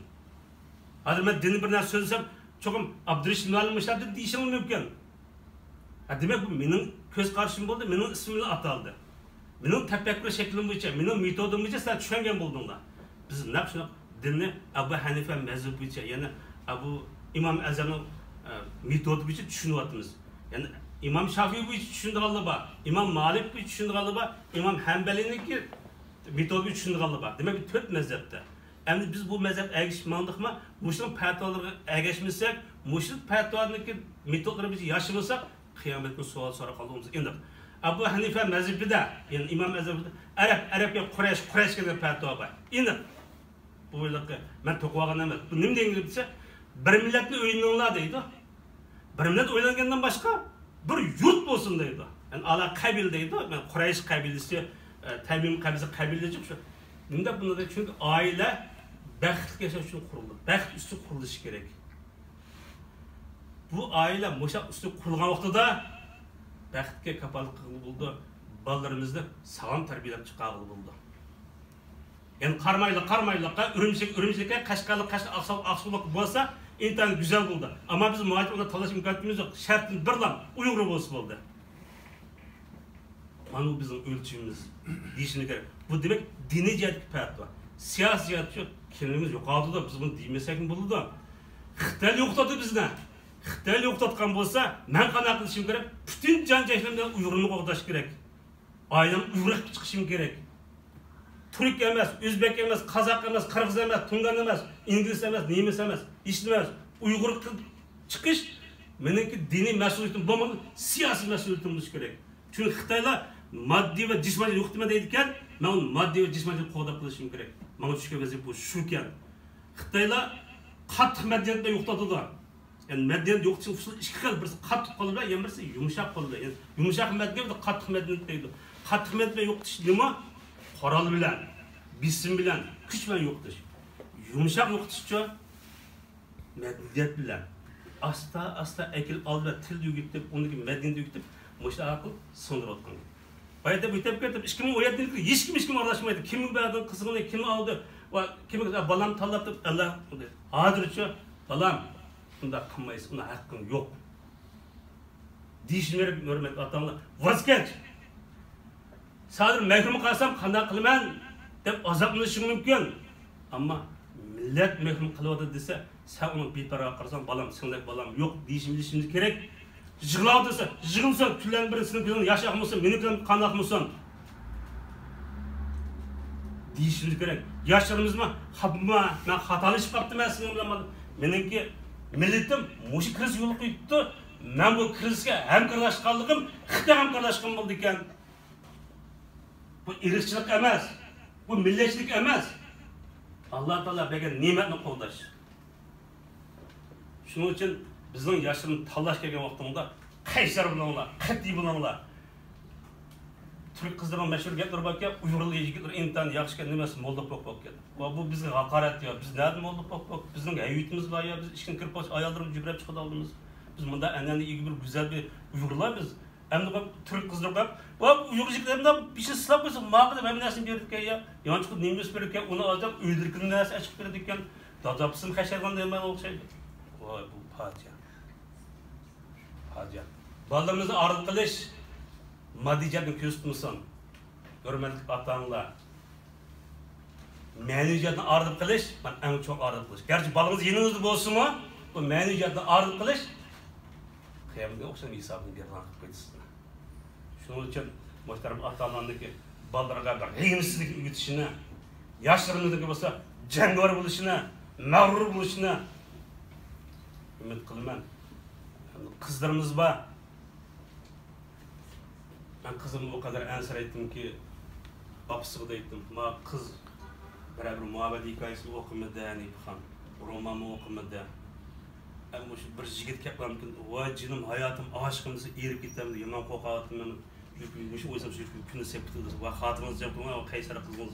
ھازىر مەن دىننى بىر نەرسە سۆزلىسەم، چوقۇم ئابدۇرېشىت مۇئەللىم مۇشۇنداق دېدى دېيىشىڭلار مۇمكىن. ھە، دېمەك، بۇ مېنىڭ كۆز قارىشىم بولدى، مېنىڭ ئىسمىم بىلەن ئاتالدى. مېنىڭ تەپەككۇر شەكلىم بويىچە، مېنىڭ مېتودۇم بويىچە سىلەر چۈشەنگەن بولدۇڭلار. بىز نەق شۇنداق دىننى ئەبۇ ھەنىفە مەزھىپى بويىچە، يەنى ئەبۇ ئىمام ئەزەمنىڭ، ئە، مېتودى بويىچە چۈشىنىۋاتىمىز. يەنى ئىمام شافىئى بويىچە چۈشىنىدىغانلار بار، ئىمام مالىك بويىچە چۈشىنىدىغانلار بار، ئىمام ھەنبەلىنىڭكى مېتودى بويىچە چۈشىنىدىغانلار بار. دېمەك، بۇ تۆت مەزھەپتە. ئەمدى بىز بۇ مەزھەپكە ئەگىشىپ ماڭدۇقما، مۇشۇنىڭ پەتىۋالىرىغا ئەگەشمىسەك، مۇشۇ پەتىۋانىڭكى مېتودلىرى بويىچە ياشىمىساق، قىيامەت كۈنى سوئال سوراق قالدۇقمىز. ئېنىق. ئەبۇ ھەنىفە مەزھىپىدە، يەنى ئىمام مەزھىپىدە ئەرەب، ئەرەب يا قۇرەيش، قۇرەيش دېگەن پەتىۋا بار. ئېنىق. بۇ ھېلىقى مەن توقۇۋالغان ئەمەس. بۇ نېمە دېگەن گەپ دېسە، بىر مىللەتنى ئۆيلىنىڭلار دەيدۇ. بىر مىللەت ئۆيلەنگەندىن باشقا بىر يۇرت بولسۇن دەيدۇ. يەنى ئالا قەبىلە دەيدۇ. مەن قۇرەيش قەبىلىسى، ئە، تەمىم قەبىلىسى، قەبىلە دەيدۇ. نېمە دەپ بۇنى دەيدۇ؟ چۈنكى ئائىلە بەختلىك ياشاش ئۈچۈن قۇرۇلدى. بەخت ئۈستىگە قۇرۇلۇشى كېرەك. بۇ ئائىلە مۇشۇ ئۈستىگە قۇرۇلغان ۋاقتىدا بەختكە كاپالەتلىك قىلغىلى بولىدۇ، بالىلىرىمىزنى ساغلام تەربىيەلەپ چىقارغىلى بولىدۇ. يەنى قارىمايلى، قارىمايلىققا، ئۈرۈمچىگە، ئۈرۈمچىلىككە، قەشقەرلىك، قەشقەر، ئاقسۇ، ئاقسۇلۇق بولسا ئىنتايىن گۈزەل بولىدۇ. ئەمما بىز مۇھاجىر ئۇنى تاللاش ئىمكانىيىتىمىز يوق. شەرتتىن بىرلا ئۇيغۇر بولسا بولدى. مانا بۇ بىزنىڭ ئۆلچىمىمىز دېيىشىمىز كېرەك. بۇ دېمەك دىنىي جەھەتتىكى پەتىۋا. سىياسىي جەھەتتە شۇ كىملىكىمىز يوقالىدۇ، بىز بۇنى دېمىسەكمۇ بولىدۇ. خىتاي يوقىتىۋاتىدۇ بىزنى. خىتاي يوقىتىۋاتقان بولسا، مەن قانداق قىلىشىم كېرەك؟ پۈتۈن جان جەھلىم بىلەن ئۇيغۇرنى قوغداش كېرەك. ئايلىنىپ ئۇيغۇر چىقىشىم كېرەك. تۈرك ئەمەس، ئۆزبەك ئەمەس، قازاق ئەمەس، قىرغىز ئەمەس، تۇڭگان ئەمەس، ئىنگلىز ئەمەس، نېمىس ئەمەس، ھېچنېمە ئەمەس. ئۇيغۇر قىلىپ چىقىش مېنىڭكى دىنىي مەسئۇلىيىتىم بولمىغان، سىياسىي مەسئۇلىيىتىم بولۇشى كېرەك. چۈنكى خىتايلار ماددىي ۋە جىسمانىي يوقىتىمەن دەيدىكەن، مەن ئۇنى ماددىي ۋە جىسمانىي قوغداپ قېلىشىم كېرەك. ماڭا چۈشكەن ۋەزىپە بۇ شۇكەن. خىتايلار قاتتىق مەدەنىيەت بىلەن يوقىتىدۇ. يەنى مەدەنىيەت يوقىتىشنىڭ ئۇسۇلى ئىككى خىل، بىرسى قاتتىق قول بىلەن، يەنە بىرسى يۇمشاق قول بىلەن. يەنى يۇمشاق مەدەنىيەت، قاتتىق مەدەنىيەت دەيدۇ. قاتتىق مەدەنىيەت بىلەن يوقىتىش نېمە؟ قورال بىلەن، بېسىم بىلەن، كۈچ بىلەن يوقىتىش. يۇمشاق يوقىتىشچۇ؟ مەدەنىيەت بىلەن. ئاستا ئاستا ئەقىل ئالدى بىلەن تىلنى ئۆگىتىپ، ئۇنىڭ كېيىن مەدەنىيەتنى ئۆگىتىپ، مۇشۇ ئارقىلىق سىڭدۈرۈۋاتقان. بايا دەپ ئۆتۈپ كەتتىم. ئىككى مىڭ ئون يەتتىنچى يىلى ھېچكىم ھېچكىمگە ئارىلاشمايدۇ. كىمنىڭ بەردىن قىزىقىنى، كىمنىڭ ئالدى ۋە كىمگە بالام تاللاپ دەپ ئەللا. ھازىرچۇ بالام، بۇنداق قىلمايسىز، ئۇنىڭ ھەققىڭ يوق. دېيىشىم كېرەك، ھۆرمەتلىك ئاتا-ئانىلار، ۋاز كەچ. سەن ھازىر مەھرۇم قالسام قانداق قىلىمەن دەپ ئازابلىنىشىڭ مۇمكىن. ئەمما مىللەت مەھرۇم قېلىۋاتىدۇ دېسە، سەن ئۇنىڭ بىپەرۋا قارىساڭ، بالام، سېنىڭدەك بالام يوق دېيىشىمىز، دېيىشىمىز كېرەك. يىغلاۋاتىدۇ دېسە، يىغلىسۇن، كۈنلەرنىڭ بىرى سېنىڭ كۆزۈڭ ياش ئاقمىسۇن، مېنىڭ كۆزۈم قان ئاقمىسۇن دېيىشىمىز كېرەك. ياشلىرىمىزمۇ، خاپىما، مەن خاتالىشىپ قاپتىمەن سېنىڭ بىلەن. مېنىڭكى مىللىتىم مۇشۇ كىرىزىس يولغا قويۇپتۇ. مەن بۇ كىرىزىسكە ھەمكارلاشقانلىقىم خىتاي ھەمكارلاشقان بولىدىكەن. بۇ ئىرقچىلىق ئەمەس، بۇ مىللەتچىلىك ئەمەس. ئاللا تائالا بەرگەن نېمەتنى قوغداش. شۇنىڭ ئۈچۈن بىزنىڭ ياشلىرىمىز تاللاش كەلگەن ۋاقتىڭدا قەيسەر بولۇڭلار، قەتئىي بولۇڭلار. تۈرك قىزلىرىنىڭ مەشھۇر گەپلىرى باركەن، ئۇيغۇر يىگىتلىرى ئىنتايىن ياخشىكەن، نېمىسى موللا پوك پوككەن. ۋە بۇ بىزگە ھاقارەت يا، بىز نەدىن موللا پوك پوك؟ بىزنىڭ ھەيۋىتىمىز بار يا، بىز ئىشىكتىن كىرىپ قالسا ئاياللىرىمىز جۈبرەپ چىقىدۇ ئالدىمىز. بىز مۇنداق ئەنئەنىگە ئىگە بىر گۈزەل بىر ئۇيغۇرلار بىز. ئەمدى بۇ تۈرك قىزلىرى قاراپ، ۋە ئۇيغۇر يىگىتلىرى مۇنداق بېشىنى سىلاپ قويسا، ماقۇل دەپ ھەممە نەرسىنى بېرىدىكەن يا. يانچۇقىدا نېمە بېرىدىكەن، ئۇنى ئاز دەپ ئۆيلىرىدىكى نەرسە ئېچىقىپ بېرىدىكەن. دادا ئاپىسىمۇ خەشەرغان دېمەي ئوخشايدۇ. ۋاي بۇ پاجىئە. پاجىئە. بالىلىرىمىزنى ئارىدا قىلىش، ماددىي جەھەتتىن كۆزىتىپ تۇرمىسۇن. ھۆرمەتلىك ئاتا-ئانىلار، مەنىۋى جەھەتتىن ئارىدا قىلىش، مانا ئەڭ چوڭ ئارىدا قىلىش. گەرچە بالىڭىز يېنىڭىزدا بولسىمۇ، بۇ مەنىۋى جەھەتتىن ئارىدا قىلىش قىيامەتكە ئوخشاش ھېسابنى بېرىدىغان قىلىپ قويىدۇ سىزنى. شۇنىڭ ئۈچۈن مۇھتەرەم ئاتا-ئانىلارنىڭكى بالىلىرىغا بىر رەھىمسىزلىكنى ئۆگىتىشىنى، ياشلىرىمىزنىڭكى بولسا جەڭگىۋار بولۇشىنى، مەغرۇر بولۇشىنى ئۈمىد قىلىمەن. قىزلىرىمىز بار. مەن قىزىمنى ئۇ قەدەر ئەنسىرەيتتىمكى، ئاپىسىغا دەيتتىم، ما قىز بىرەر بىر مۇھەببەت ھېكايىسىنى ئوقۇمىدى، ھەنىپىخان، رومانمۇ ئوقۇمىدى. ئەمما مۇشۇ بىر يىگىت كەپ قالامكىن، ۋاي جېنىم، ھاياتىم، ئاشىقىم دېسە ئېرىپ كېتەمدۇ، يامان قورقۇۋاتىمەن. مۇشۇ ئويلىسام، شۇ كۈندە سەپ كېتىدۇ. ۋاي خاتىرىڭىزنى جەم قىلىڭ، قەيسەر قىزىڭىز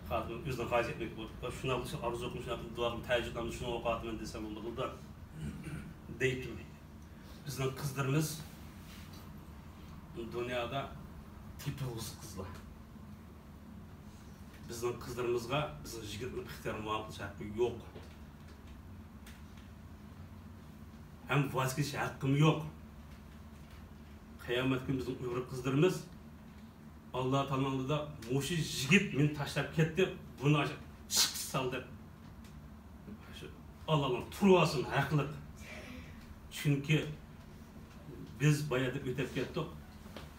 خاتىرىنى ئۆزىنى غازى ئەتمەك بولۇپ، شۇنداق بولسا ئارزۇ قىلىڭ، شۇنداق قىلىپ دۇئا قىلىڭ، تەھەججۇد نامىزى شۇنى ئوقۇۋاتىمەن دېسەم بولمىدىلا. دەيتتىم. بىزنىڭ قىزلىرىمىز دۇنيادا تېپىلغۇسىز قىزلار. بىزنىڭ قىزلىرىمىزغا بىزنىڭ يىگىتنىڭ ئىختىيار مۇئامىلە قىلىش ھەققى يوق. ھەم ۋاز كېچىش ھەققىمۇ يوق. قىيامەت كۈنى بىزنىڭ ئۇيغۇر قىزلىرىمىز ئاللا تائالانىڭ ئالدىدا مۇشۇ يىگىت مېنى تاشلاپ كەتتى، بۇنى ئاشۇ چىقىش سال دەپ، شۇ ئاللانىڭ تۇرۇۋالسۇن ھەقلىق. چۈنكى بىز بايا دەپ ئۆتۈپ كەتتۇق،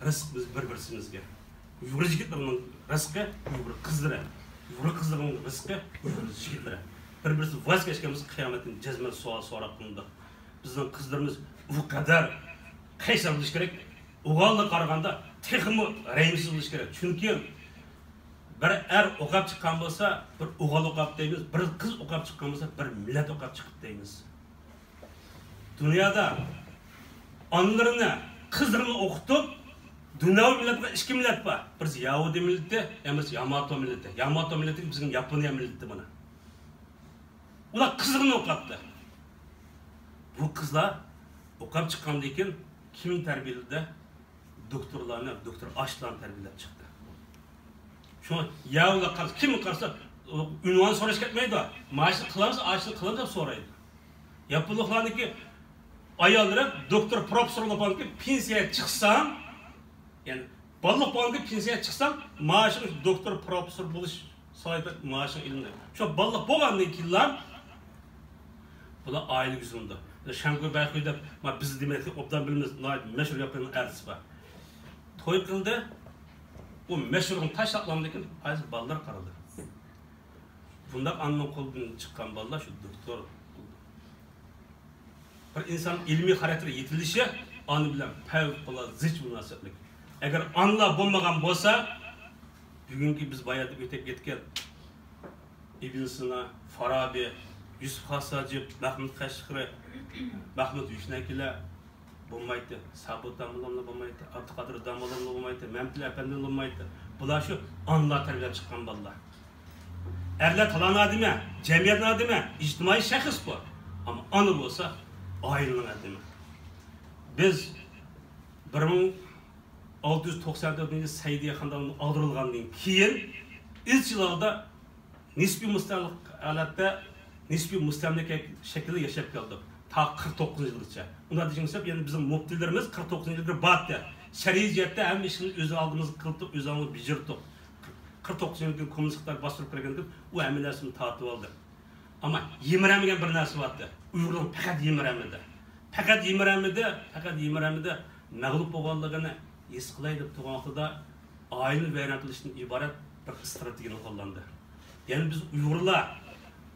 رىزىق بىز بىر-بىرسىمىزگە. ئۇيغۇر يىگىتلىرىنىڭ رىزقى ئۇيغۇر قىزلىرى، ئۇيغۇر قىزلىرىنىڭ رىزقى ئۇيغۇر يىگىتلىرى. بىر-بىرسى ۋاز كەچكەن بولسا، قىيامەت كۈنى جەزمەن سوئال سوراق قىلىنىدۇ. بىزنىڭ قىزلىرىمىز ئۇ قەدەر قەيسەر بولۇشى كېرەك، ئوغۇلغا قارىغاندا تېخىمۇ رەھىمسىز بولۇشى كېرەك. چۈنكى بىر ئەر ئوقاپ چىققان بولسا، بىر ئوغۇل ئوقاپ دەيمىز، بىر قىز ئوقاپ چىققان بولسا، بىر مىللەت ئوقاپ چىقىپتۇ دەيمىز. دۇنيادا ئانىلىرىنى، قىزلىرىنى ئوقۇتۇپ، دۇنياۋى مىللەت بار، ئىككى مىللەت بار. بىرسى يەھۇدىي مىللىتى، يەنە بىرسى ياماتو مىللىتى. ياماتو مىللىتى بىزنىڭ ياپونىيە مىللىتى بۇنى. ئۇلار قىزلىرىنى ئوقۇتتى. بۇ قىزلار ئوقۇپ چىققاندىن كېيىن كىم تەربىيەلىدى؟ دوكتورلارنى، دوكتور ئاشلارنى تەربىيەلەپ چىقتى. شۇڭا يەھۇدىيلار قارىسا، كىم قارىسا، ئۇنۋان سوراش كەتمەيدۇ. مانا شۇنى قىلامسىز، ئاشۇنى قىلامسىز دەپ سورايدۇ. ياپونلۇقلارنىڭكى ئاياللىرى دوكتور، پروفېسسور بولغاندىن كېيىن پېنسىيەگە چىقساڭ، يەنى بالىلىق بولغاندىن كېيىن پېنسىيەگە چىقساڭ، مائاشىڭ دوكتور، پروفېسسور بولۇش سالاھىيىتى، مائاشىڭ ئېلىنىدۇ. شۇ بالىلىق بولغاندىن كېيىنلا بۇلار ئائىلىگە يۈزلىنىدۇ. شەنگۇي بەيخۇي دەپ، ما بىز دېمەكلىك ئوبدان بىلىمىز، ناھايىتى مەشھۇر ياپونىيەنىڭ ئەرتىسى بار. توي قىلدى، ئۇ مەشھۇرغا تاشلاپ، لېكىن ھازىر بالىلار قارىدى. بۇنداق ئانىنىڭ قولىدىن چىققان بالىلار شۇ دوكتور. بىر ئىنسان ئىلمىي خاراكتېر يېتىلىشى ئانا بىلەن پەۋقۇلئاددە زىچ مۇناسىۋەتلىك. ئەگەر ئانىلار بولمىغان بولسا، بۈگۈنكى بىز بايا ئۆتۈپ كەتكەن ئىبن سىنا، فارابى، يۈسۈپ خاس ھاجىپ، مەھمۇد قەشقىرى، مەھمۇد يۈكنەكىلەر بولمايتتى. سابىت داموللاملار بولمايتتى. ئابدۇقادىر داموللاملار بولمايتتى. مەمتىلى ئەپەندىلەر بولمايتتى. بۇلار شۇ ئانىلار تەربىيەلەپ چىققان بالىلار. ئەرلەر تالانتنىڭ ئادىمى، جەمئىيەتنىڭ ئادىمى، ئىجتىمائىي شەخس بۇ. ئەمما ئانا بولسا ئائىلىنىڭ ئادىمى. بىز بىر مىڭ ئالتە يۈز توقسان تۆتىنچى يىلى سەئىدىيە خاندانى ئاغدۇرۇلغاندىن كېيىن ئىزچىل ھالدا نىسپىي مۇستەملىكە ھالەتتە، نىسپىي مۇستەملىكە شەكلىدە ياشاپ كەلدۇق. تا قىرىق توققۇزىنچى يىلغىچە. ئۇنداق دېيىشىمىز، يەنى بىزنىڭ مۇپتىلىرىمىز قىرىق توققۇزىنچى يىلغا باردى. شەرئىي جەھەتتە ھەممە ئىشنى ئۆز ئالدىمىزغا قىلدۇق، ئۆز ئالدىمىزغا بېجىردۇق. قىرىق توققۇزىنچى يىلى كوممۇنىست خىتاي باستۇرۇپ كىرگەندىكىن ئۇ ھەممە نەرسىنى تارتىۋالدى. ئەمما يىمىرەنمىگەن بىر نەرسە بارتى. ئۇيغۇرلارنىڭ پەقەت يىمىرەنمىدى. پەقەت يىمىرەنمىدى، پەقەت يىمىرەنمىدى. مەغلۇپ بولغانلىقىنى ھېس قىلاي دەپ تۇرغان ۋاقتىدا ئائىلىنى ۋەيران قىلىشتىن ئىبارەت بىر ئىستراتېگىيەنى قوللاندى. يەنى بىز ئۇيغۇرلار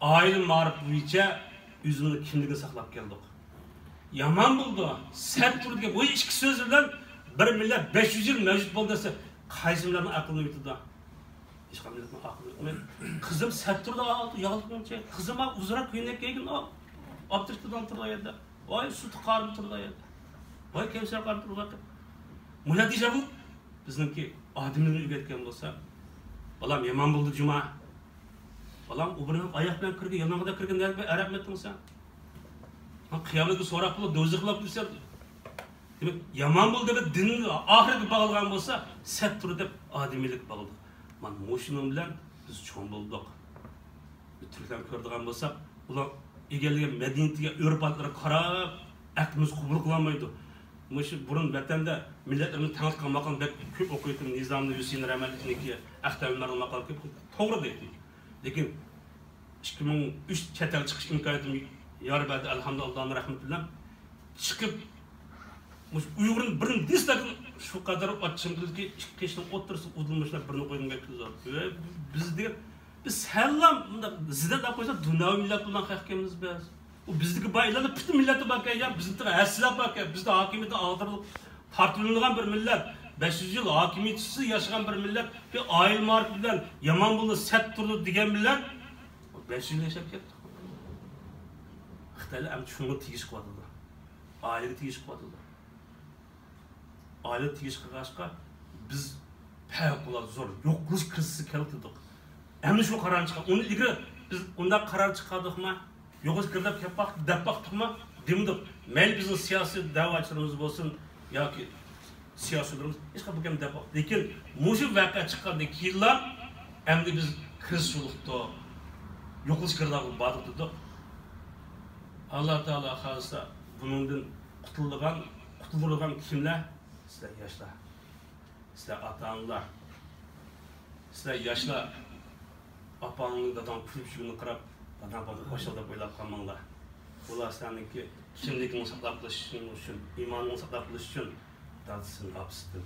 ئائىلە مائارىپى بويىچە ئۆزىمىزنىڭ كىملىكىنى ساقلاپ كەلدۇق. يامان بولدى، سەت تۇردى دېگەن بۇ ئىككى سۆز بىلەن بىر مىللەت بەش يۈز يىل مەۋجۇت بولدى دېسە، قايسى مىللەتنىڭ ئەقلىنى يېتىدۇ؟ ھېچقانداق مىللەتنىڭ ئەقلى يوقمۇ؟ قىزىم سەت تۇردى، ياغلىق، قىزىم ئۇزراق كۆينەك كىيگىن، ئابدۇرېشىت دادام تۇرىدىغان يەردە. ۋاي سۈتى قارىم تۇرىدىغان يەردە. ۋاي كەۋسەر قارىم تۇرىدىغان يەردە. مۇشۇنداق دېيىشەرمۇ؟ بىزنىڭكى ئادىمىمىزنى ئۆگەتكەن بولسا، بالام يامان بولدى جۇما. بالام ئۇ بىرنىڭ ئاياق بىلەن كىرگەن، يالىڭاچ كىرگەن نەرگە ئەرەپ مەتتىڭسەن. قىيامەتتە سوراق بولۇپ، دوزاخ بولۇپ دېسەم. دېمەك، يامان بولدى دەپ دىننى ئاخىرىغا باغلىغان بولسا، سەت تۇردى دەپ ئادىمىيلىككە باغلىدۇق. مانا مۇشۇنىڭ بىلەن بىز چوڭ بولدۇق. تۈركلەرنى كۆرىدىغان بولساق، ئۇلار ئىگىلىگەن مەدەنىيىتىگە، ئۆرپ-ئادەتلىرىگە قاراپ، ئەقلىمىز قوبۇل قىلالمايدۇ. مۇشۇ بۇرۇن ۋەتەندە مىللەتلىرىمىزنى تەڭلەپ قىلغان ماقالىنى بەك كۆپ ئوقۇيتتۇم. نىزامنى ھۈسەيىن رەھمەتلىكنىڭكى، ئەختەم ئۆمەرنىڭ ماقالىسى كۆپ، توغرا دەيتتىم. لېكىن ئىككى مىڭ ئۈچ چەت ئەل چىقىش ئىمكانىيىتىم يار بەردى، ئەلھەمدۇلىللا، ئاللانىڭ رەھمىتى بىلەن. چىقىپ، مۇشۇ ئۇيغۇرنى بىرنى دېسىلەر، شۇ قەدەر ئاچچىقىمدىكى ئىككى قېشىنىڭ ئوتتۇرىسىغا ئۇدۇلمۇشلاپ بىرنى قويغۇم كەلدى. ۋە بىز دېگەن، بىز سەللا مۇنداق زىددىيەت ئېلىپ قويساق، دۇنياۋى مىللەت بولغان خەلقكەنمىز بىز. ئۇ بىزدىكى بار ئېلانلار پۈتۈن مىللەتتە باركەن، يا بىزدىكى ھەسسىلەپ باركەن، بىزدە ھاكىمىيەتتە ئاغدۇرۇلۇپ تارتىۋېلىنغان بىر مىللەت، بەش يۈز يىل ھاكىمىيەتسىز ياشىغان بىر مىللەت، بىر ئائىلە مائارىپى بىلەن يامان بولدى، سەت تۇردى دېگەن مىللەت بەش يىل ياشاپ كەتتى. خىتايلار ئەمدى شۇنىڭغا تېگىش قىلىۋاتىدۇ. ئائىلىگە تېگىش قىلىۋاتىدۇ. ئائىلىگە تېگىش قىلغاچقا، بىز پەۋقۇلئاددە زور يوقىلىش كىرىزىسىگە كەلدۇق. ئەمدى شۇ قارارنى چىقار. ئۇنى ئىلگىرى بىز ئۇنداق قارار چىقاردۇقما؟ يوقىلىش كىرىزىسى دەپ باق-، دەپ باقتۇقما؟ دېمىدۇق. مەيلى بىزنىڭ سىياسىي دەۋاچىلىرىمىز بولسۇن ياكى سىياسىيونلىرىمىز ھېچقانداق بۇ گەپنى دەپ باقتى. لېكىن مۇشۇ ۋەقە چىققاندىن كېيىنلا ئەمدى بىز كىرىزىس يولۇقتۇق، يوقىلىش كىرىزىسىگە باردۇق دېدۇق. ئاللا تائالا خالىسا بۇنىڭدىن قۇتۇلىدىغان، قۇتۇلدۇرىدىغان كىملەر؟ سىلەر ياشلار. سىلەر ئاتا-ئانىلار، سىلەر ياشلار ئاپاڭنى، داداڭ كۈلۈپ يۈرگىنىگە قاراپ، داداڭ ئاپاڭنى خۇشال دەپ ئويلاپ قالماڭلار. ئۇلار سىلەرنىڭكى كىملىكىڭنى ساقلاپ قېلىش ئۈچۈن، ئىمانىڭنى ساقلاپ قېلىش ئۈچۈن دادىسىدىن، ئاپىسىدىن،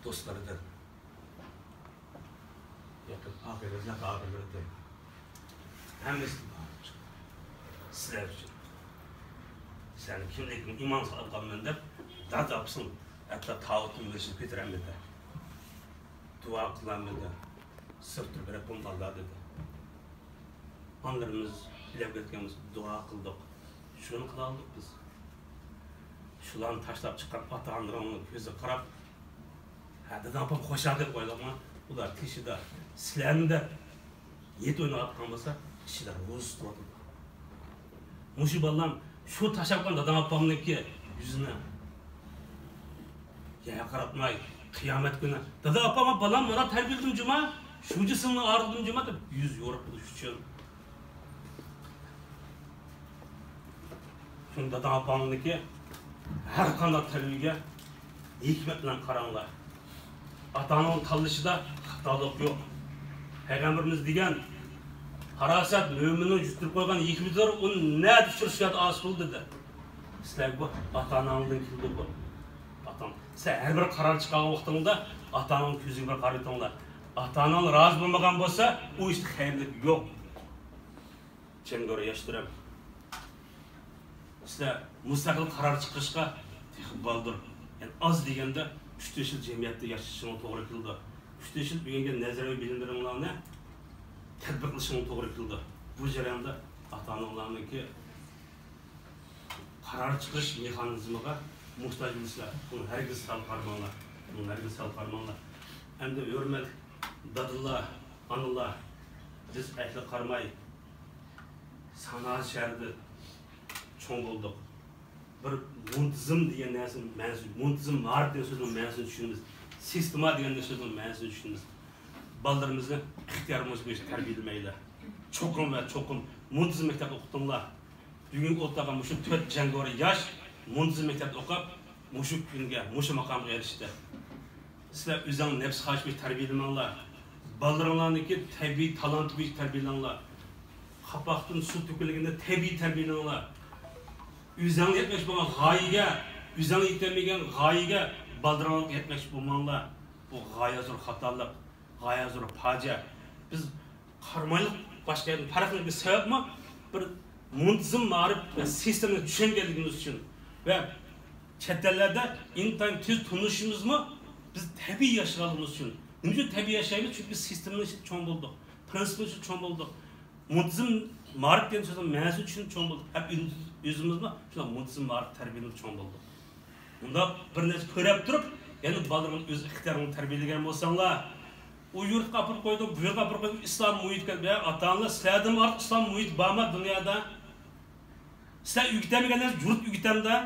دوستلىرىدىن، يېقىن ئاغىنىلەر، ئاغىنىلىرىدىن، ھەممىسىدىن بار. سىلەر ئۈچۈن. سىلەرنىڭ كىملىكىڭ، ئىمانىڭ ساقلاپ قالىمەن دەپ، دادا ئاپىسىنىڭ ھەتتا تاۋۇتنىڭ بېشىنى كۆتۈرەلمىدى. دۇئا قىلالمىدى. سىرتتا بىر قۇم قالدى دېدى. ئانىلىرىمىز بىلەپ كەتكەن بولسا دۇئا قىلدۇق. شۇنى قىلالىدۇق بىز. شۇلارنى تاشلاپ چىققان ئاتا-ئانىلىرىڭنىڭ كۆزىگە قاراپ، ھە، داداڭ ئاپام خۇشال دەپ ئويلاڭلار. ئۇلار تېشىدا سىلەرنى دەپ يېتە ئويناۋاتقان بولسا، ئىچىدە روزا تۇتۇۋاتىدۇ. مۇشۇ بالام شۇ تاشلاپ قالغان داداڭ ئاپامنىڭكى يۈزىنى يەنە قاراتماي، قىيامەت كۈنى، دادا، ئاپام، بالام مانا تەربىيەلىدىم جۇما، شۇ جىسىمنى ئاغرىتتىم جۇما دەپ يۈز يورۇق بولۇش ئۈچۈن. شۇڭا دادا، ئاپاڭنىڭكى ھەر قانداق تەربىيەگە ھېكمەت بىلەن قاراڭلار. ئاتا-ئانىنىڭ تاللىشىدا خاتالىق يوق. پەيغەمبىرىمىز دېگەن، پاراسەت مۆمىننىڭ يۈتتۈرۈپ قويغان ھېكمىتىدۇر، ئۇنى نەدە ئۇچرىسا شۇ يەردە ھاسىل بولىدۇ دېدى. سىلەرگە بۇ ئاتا-ئاناڭدىن كېلىدۇ بۇ. ئاتا-، سىلەر ھەر بىر قارار چىقارغان ۋاقتىڭلاردا ئاتا-ئاناڭنىڭ كۆزىگە بىر قارىتىڭلار. ئاتا-ئاناڭلار رازى بولمىغان بولسا، ئۇ ئىشتا خەيرلىك يوق. جەڭگىۋار ياشلىرىم، سىلەر مۇستەقىل قارار چىقىرىشقا تېخى بالدۇر. يەنى ئاز دېگەندە ئۈچ تۆت يىل جەمئىيەتتە ياشىشىڭلار توغرا كېلىدۇ. ئۈچ تۆت يىل ئۆگەنگەن نەزەرىيە بىلىملىرىڭلارنى تەتبىقلىشىڭلار توغرا كېلىدۇ. بۇ جەرياندا ئاتا-ئاناڭلارنىڭكى قارار چىقىرىش مېخانىزمىغا موھتاج بولىسىلەر. بۇنى ھەرگىز سەل قارىماڭلار. بۇنى ھەرگىز سەل قارىماڭلار. ئەمدى ھۆرمەتلىك دادىلار، ئانىلار، بىز ئەھلى قاراماي سانائەت شەھىرىدە چوڭ بولدۇق. بىر مۇنتىزىم دېگەن نەرسىنىڭ مەنىسى، مۇنتىزىم مائارىپ دېگەن سۆزنىڭ مەنىسىنى چۈشىنىمىز. سىستېما دېگەن سۆزنىڭ مەنىسىنى چۈشىنىمىز. بالىلىرىمىزنى ئىختىيار بويىچە تەربىيەلىمەيلى. چوقۇم ۋە چوقۇم مۇنتىزىم مەكتەپتە ئوقۇتۇڭلار. بۈگۈنكى ئولتۇرغان مۇشۇ تۆت جەڭگىۋار ياش مۇنتىزىم مەكتەپتە ئوقۇپ، مۇشۇ كۈنگە، مۇشۇ ماقامغا ئېرىشتى. سىلەر ئۆزۈڭ نەپس خاھىشى بويىچە تەربىيەلىمەڭلار. بالىلىرىڭلارنىڭكى تەبىئىي تالانتى بويىچە تەربىيەلەڭلار. قاپاقتىن سۇ تۆكۈلگەندە تەبىئىي تەربىيەلىنىڭلار. ئۆزۈڭ يەتمەكچى بولغان غايىگە، ئۆزۈڭ يېتەلمىگەن غايىگە بالىلىرىڭلارغا يەتمەكچى بولماڭلار. بۇ غايەت زور خاتالىق، غايەت زور پاجىئە. بىز قارامايلىق باشقا يەردىن پەرقلىنىش سەۋەبمۇ بىر مۇنتىزىم مائارىپ ۋە سىستېمىنى چۈشەنگەنلىكىمىز ئۈچۈن ۋە چەت ئەللەردە ئىنتايىن تېز تونۇشىمىزمۇ بىز تەبىئىي ياشىغانلىقىمىز ئۈچۈن. نېمە ئۈچۈن تەبىئىي ياشايمىز؟ چۈنكى بىز سىستېمىنىڭ ئىچىدە چوڭ بولدۇق، پىرىنسىپنىڭ ئىچىدە چوڭ بولدۇق. مۇنتىزىم مائارىپ دېگەن سۆزنىڭ مەنىسىنى چۈشىنىپ چوڭ بولدۇق. ھەم ئۆز-، ئۆزىمىزمۇ شۇنداق مۇنتىزىم مائارىپ تەربىيىلىنىپ چوڭ بولدۇق. مۇنداق بىر نەرسە كۆرۈپ تۇرۇپ، يەنە بالىلىرىڭنى ئۆز ئىختىيارىڭدا تەربىيەلىگەن بولساڭلار، ئۇ يۇرتقا ئاپىرىپ قويدۇڭ، بۇ يۇرتقا ئاپىرىپ قويدۇڭ، ئىسلام مۇھىتكە، يا ئاتا-ئانىلار، سىلەردىنمۇ ئارتۇق ئىسلام مۇھىت بارما دۇنيادا؟ سىلەر ئۆگىتەلمىگەن نەرسە يۇرت ئۆگىتەمدۇ؟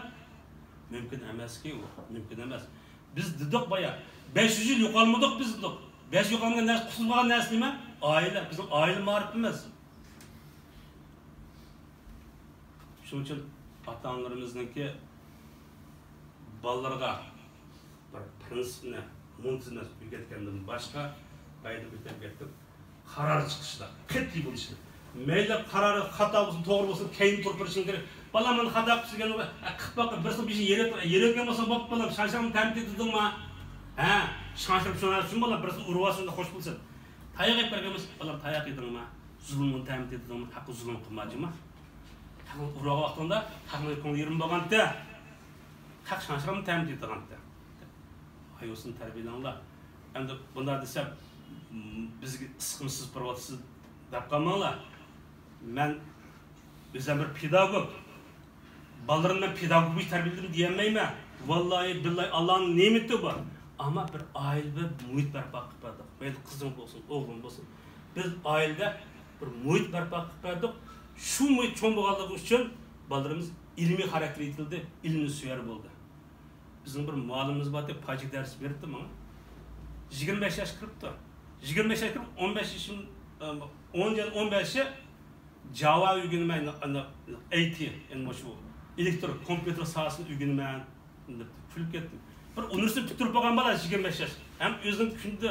مۇمكىن ئەمەسكى ئۇ، مۇمكىن ئەمەس. بىز دېدۇق بايا، بەش يۈز يىل يوقالمىدۇق بىز دېدۇق. بەش يوقالمىغان نەرسە، قۇتۇلمىغان نەرسە نېمە؟ ئائىلە، بىزنىڭ ئائىلە مائارىپىمىز. شۇنىڭ ئۈچۈن ئاتا-ئانىلىرىمىزنىڭكى بالىلىرىغا بىر پىرىنسىپنى، مۇنتىزىمنى ئۆگەتكەندىن باشقا پايدا كۆتۈرۈپ كەتتىم. قارار چىقىشتا قەتئىي بولۇشى. مەيلى قارارى خاتا بولسۇن، توغرا بولسۇن، كەينىدىن تۇرۇپ بېرىشىڭ كېرەق. بالام، مانا خاتا قىلىپ سۆزگەن، قىلىپ باققىن، بىرسىنىڭ بېشىنى يېرىپ، يېرىۋەتكەن بولساڭ بوپتۇ، بالام، شاڭشىرىڭنى تەمىتلىدىڭما؟ ھە، شاڭشىرىپ شۇ نەرسە ئۈچۈن بالام، بىرسىنى ئۇرۇۋالسۇن، خوش بولسۇن. تاياق يەپ بەرگەن بولسا، بالام، تاياق يېدىڭما؟ زۇلۇمنى تەمىتلىدىڭما؟ ھەققى زۇلۇم قىلما، جىما. خەقنى ئۇرۇۋالغان ۋاقتىڭدا خەقنىڭ كۆڭلى يېرىم بولغانتى. خەق شاڭشىرىڭنى تەمىتلەيدىغانتى. ئايۇسىنى تەربىيەلەڭلار. ئەمدى بۇنداق دېسەم، بىزگە ئىسقىمسىز بېرىۋاتىسىز دەپ قالماڭلار. مەن ئۆزۈم بىر پېداگوگ. بالىلىرىمنى مەن پېداگوگ بويىچە تەربىيەلىدىم دېيەلمەيمەن. ۋاللاھى، بىللاھى، ئاللانىڭ نېمىتى بار. ئەمما بىر ئائىلە، بىر مۇھىت بەرپا قىلىپ بەردۇق. مەيلى قىزىڭ بولسۇن، ئوغلۇڭ بولسۇن. بىز ئائىلىدە بىر مۇھىت بەرپا قىلىپ بەردۇق. شۇ مۇھىت چوڭ بولغانلىقى ئۈچۈن بالىلىرىمىز ئىلمىي خاراكتېر يېتىلدى، ئىلمىي سۆيەر بولدى. بىزنىڭ بىر مۇئەللىمىمىز بار ئىدى، پاجىك دەرس بېرەتتى ماڭا. يىگىرمە بەش ياش كىرىپتۇ. يىگىرمە بەش ياش كىرىپ، ئون بەش يېشىم، ئون يىل، ئون بەشى جاۋا ئۆگىنىمەن، ئانا، ئەي تى، يەنى مۇشۇ ئېلېكتر كومپيۇتېر ساھەسىنى ئۆگىنىمەن دەپتۇ. كۈلۈپ كەتتىم. بىر ئۇنىۋېرسىتېت پۈتتۈرۈپ بولغان بالا، يىگىرمە بەش ياش. ھەم ئۆزىنىڭ كۈندە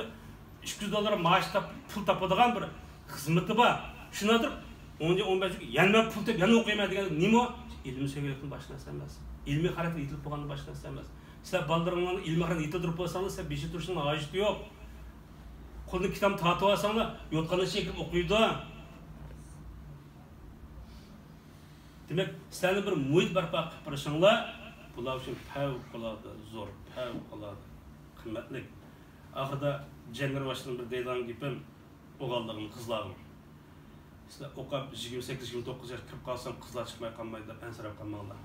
ئىككى يۈز دوللار مائاش تاپ-، پۇل تاپىدىغان بىر خىزمىتى بار. شۇنداق تۇرۇپ، ئون يىل، ئون بەش يىل، يەنە مەن پۇل تېپىپ، يەنە ئوقۇيمەن دېگەن نېمە ئۇ؟ ئىلمىي سۆيگەنلىكتىن باشقا نەرسە ئەمەس. ئىلمىي خاراكتېر يېتىلىپ بولغاندىن باشقا نەرسە ئەمەس. سىلەر بالىلىرىڭلارنى ئىلمىي خاراكتېر يېتىلدۈرۈپ قويساڭلار، سىلەر بېشى تۇرۇشنىڭ ھاجىتى يوق. قولىدىن كىتابنى تارتىۋالساڭلار، يوتقانلىشىپ كىرىپ ئوقۇيدۇ. دېمەك، سىلەرنى بىر مۇھىت بەرپا قىلىپ بېرىشىڭلار بۇلار ئۈچۈن پەۋقۇلئاددە زور، پەۋقۇلئاددە قىممەتلىك. ئاخىرىدا جەڭگىۋار باشلىقىم بىر دەيدىغان گېپىم ئوغۇللىرىم، قىزلارغا، سىلەر ئوقۇپ يىگىرمە سەككىز، يىگىرمە توققۇز ياش كىرىپ قالسام، قىزلار چىقماي قالمايدۇ دەپ ئەنسىرەپ قالماڭلار.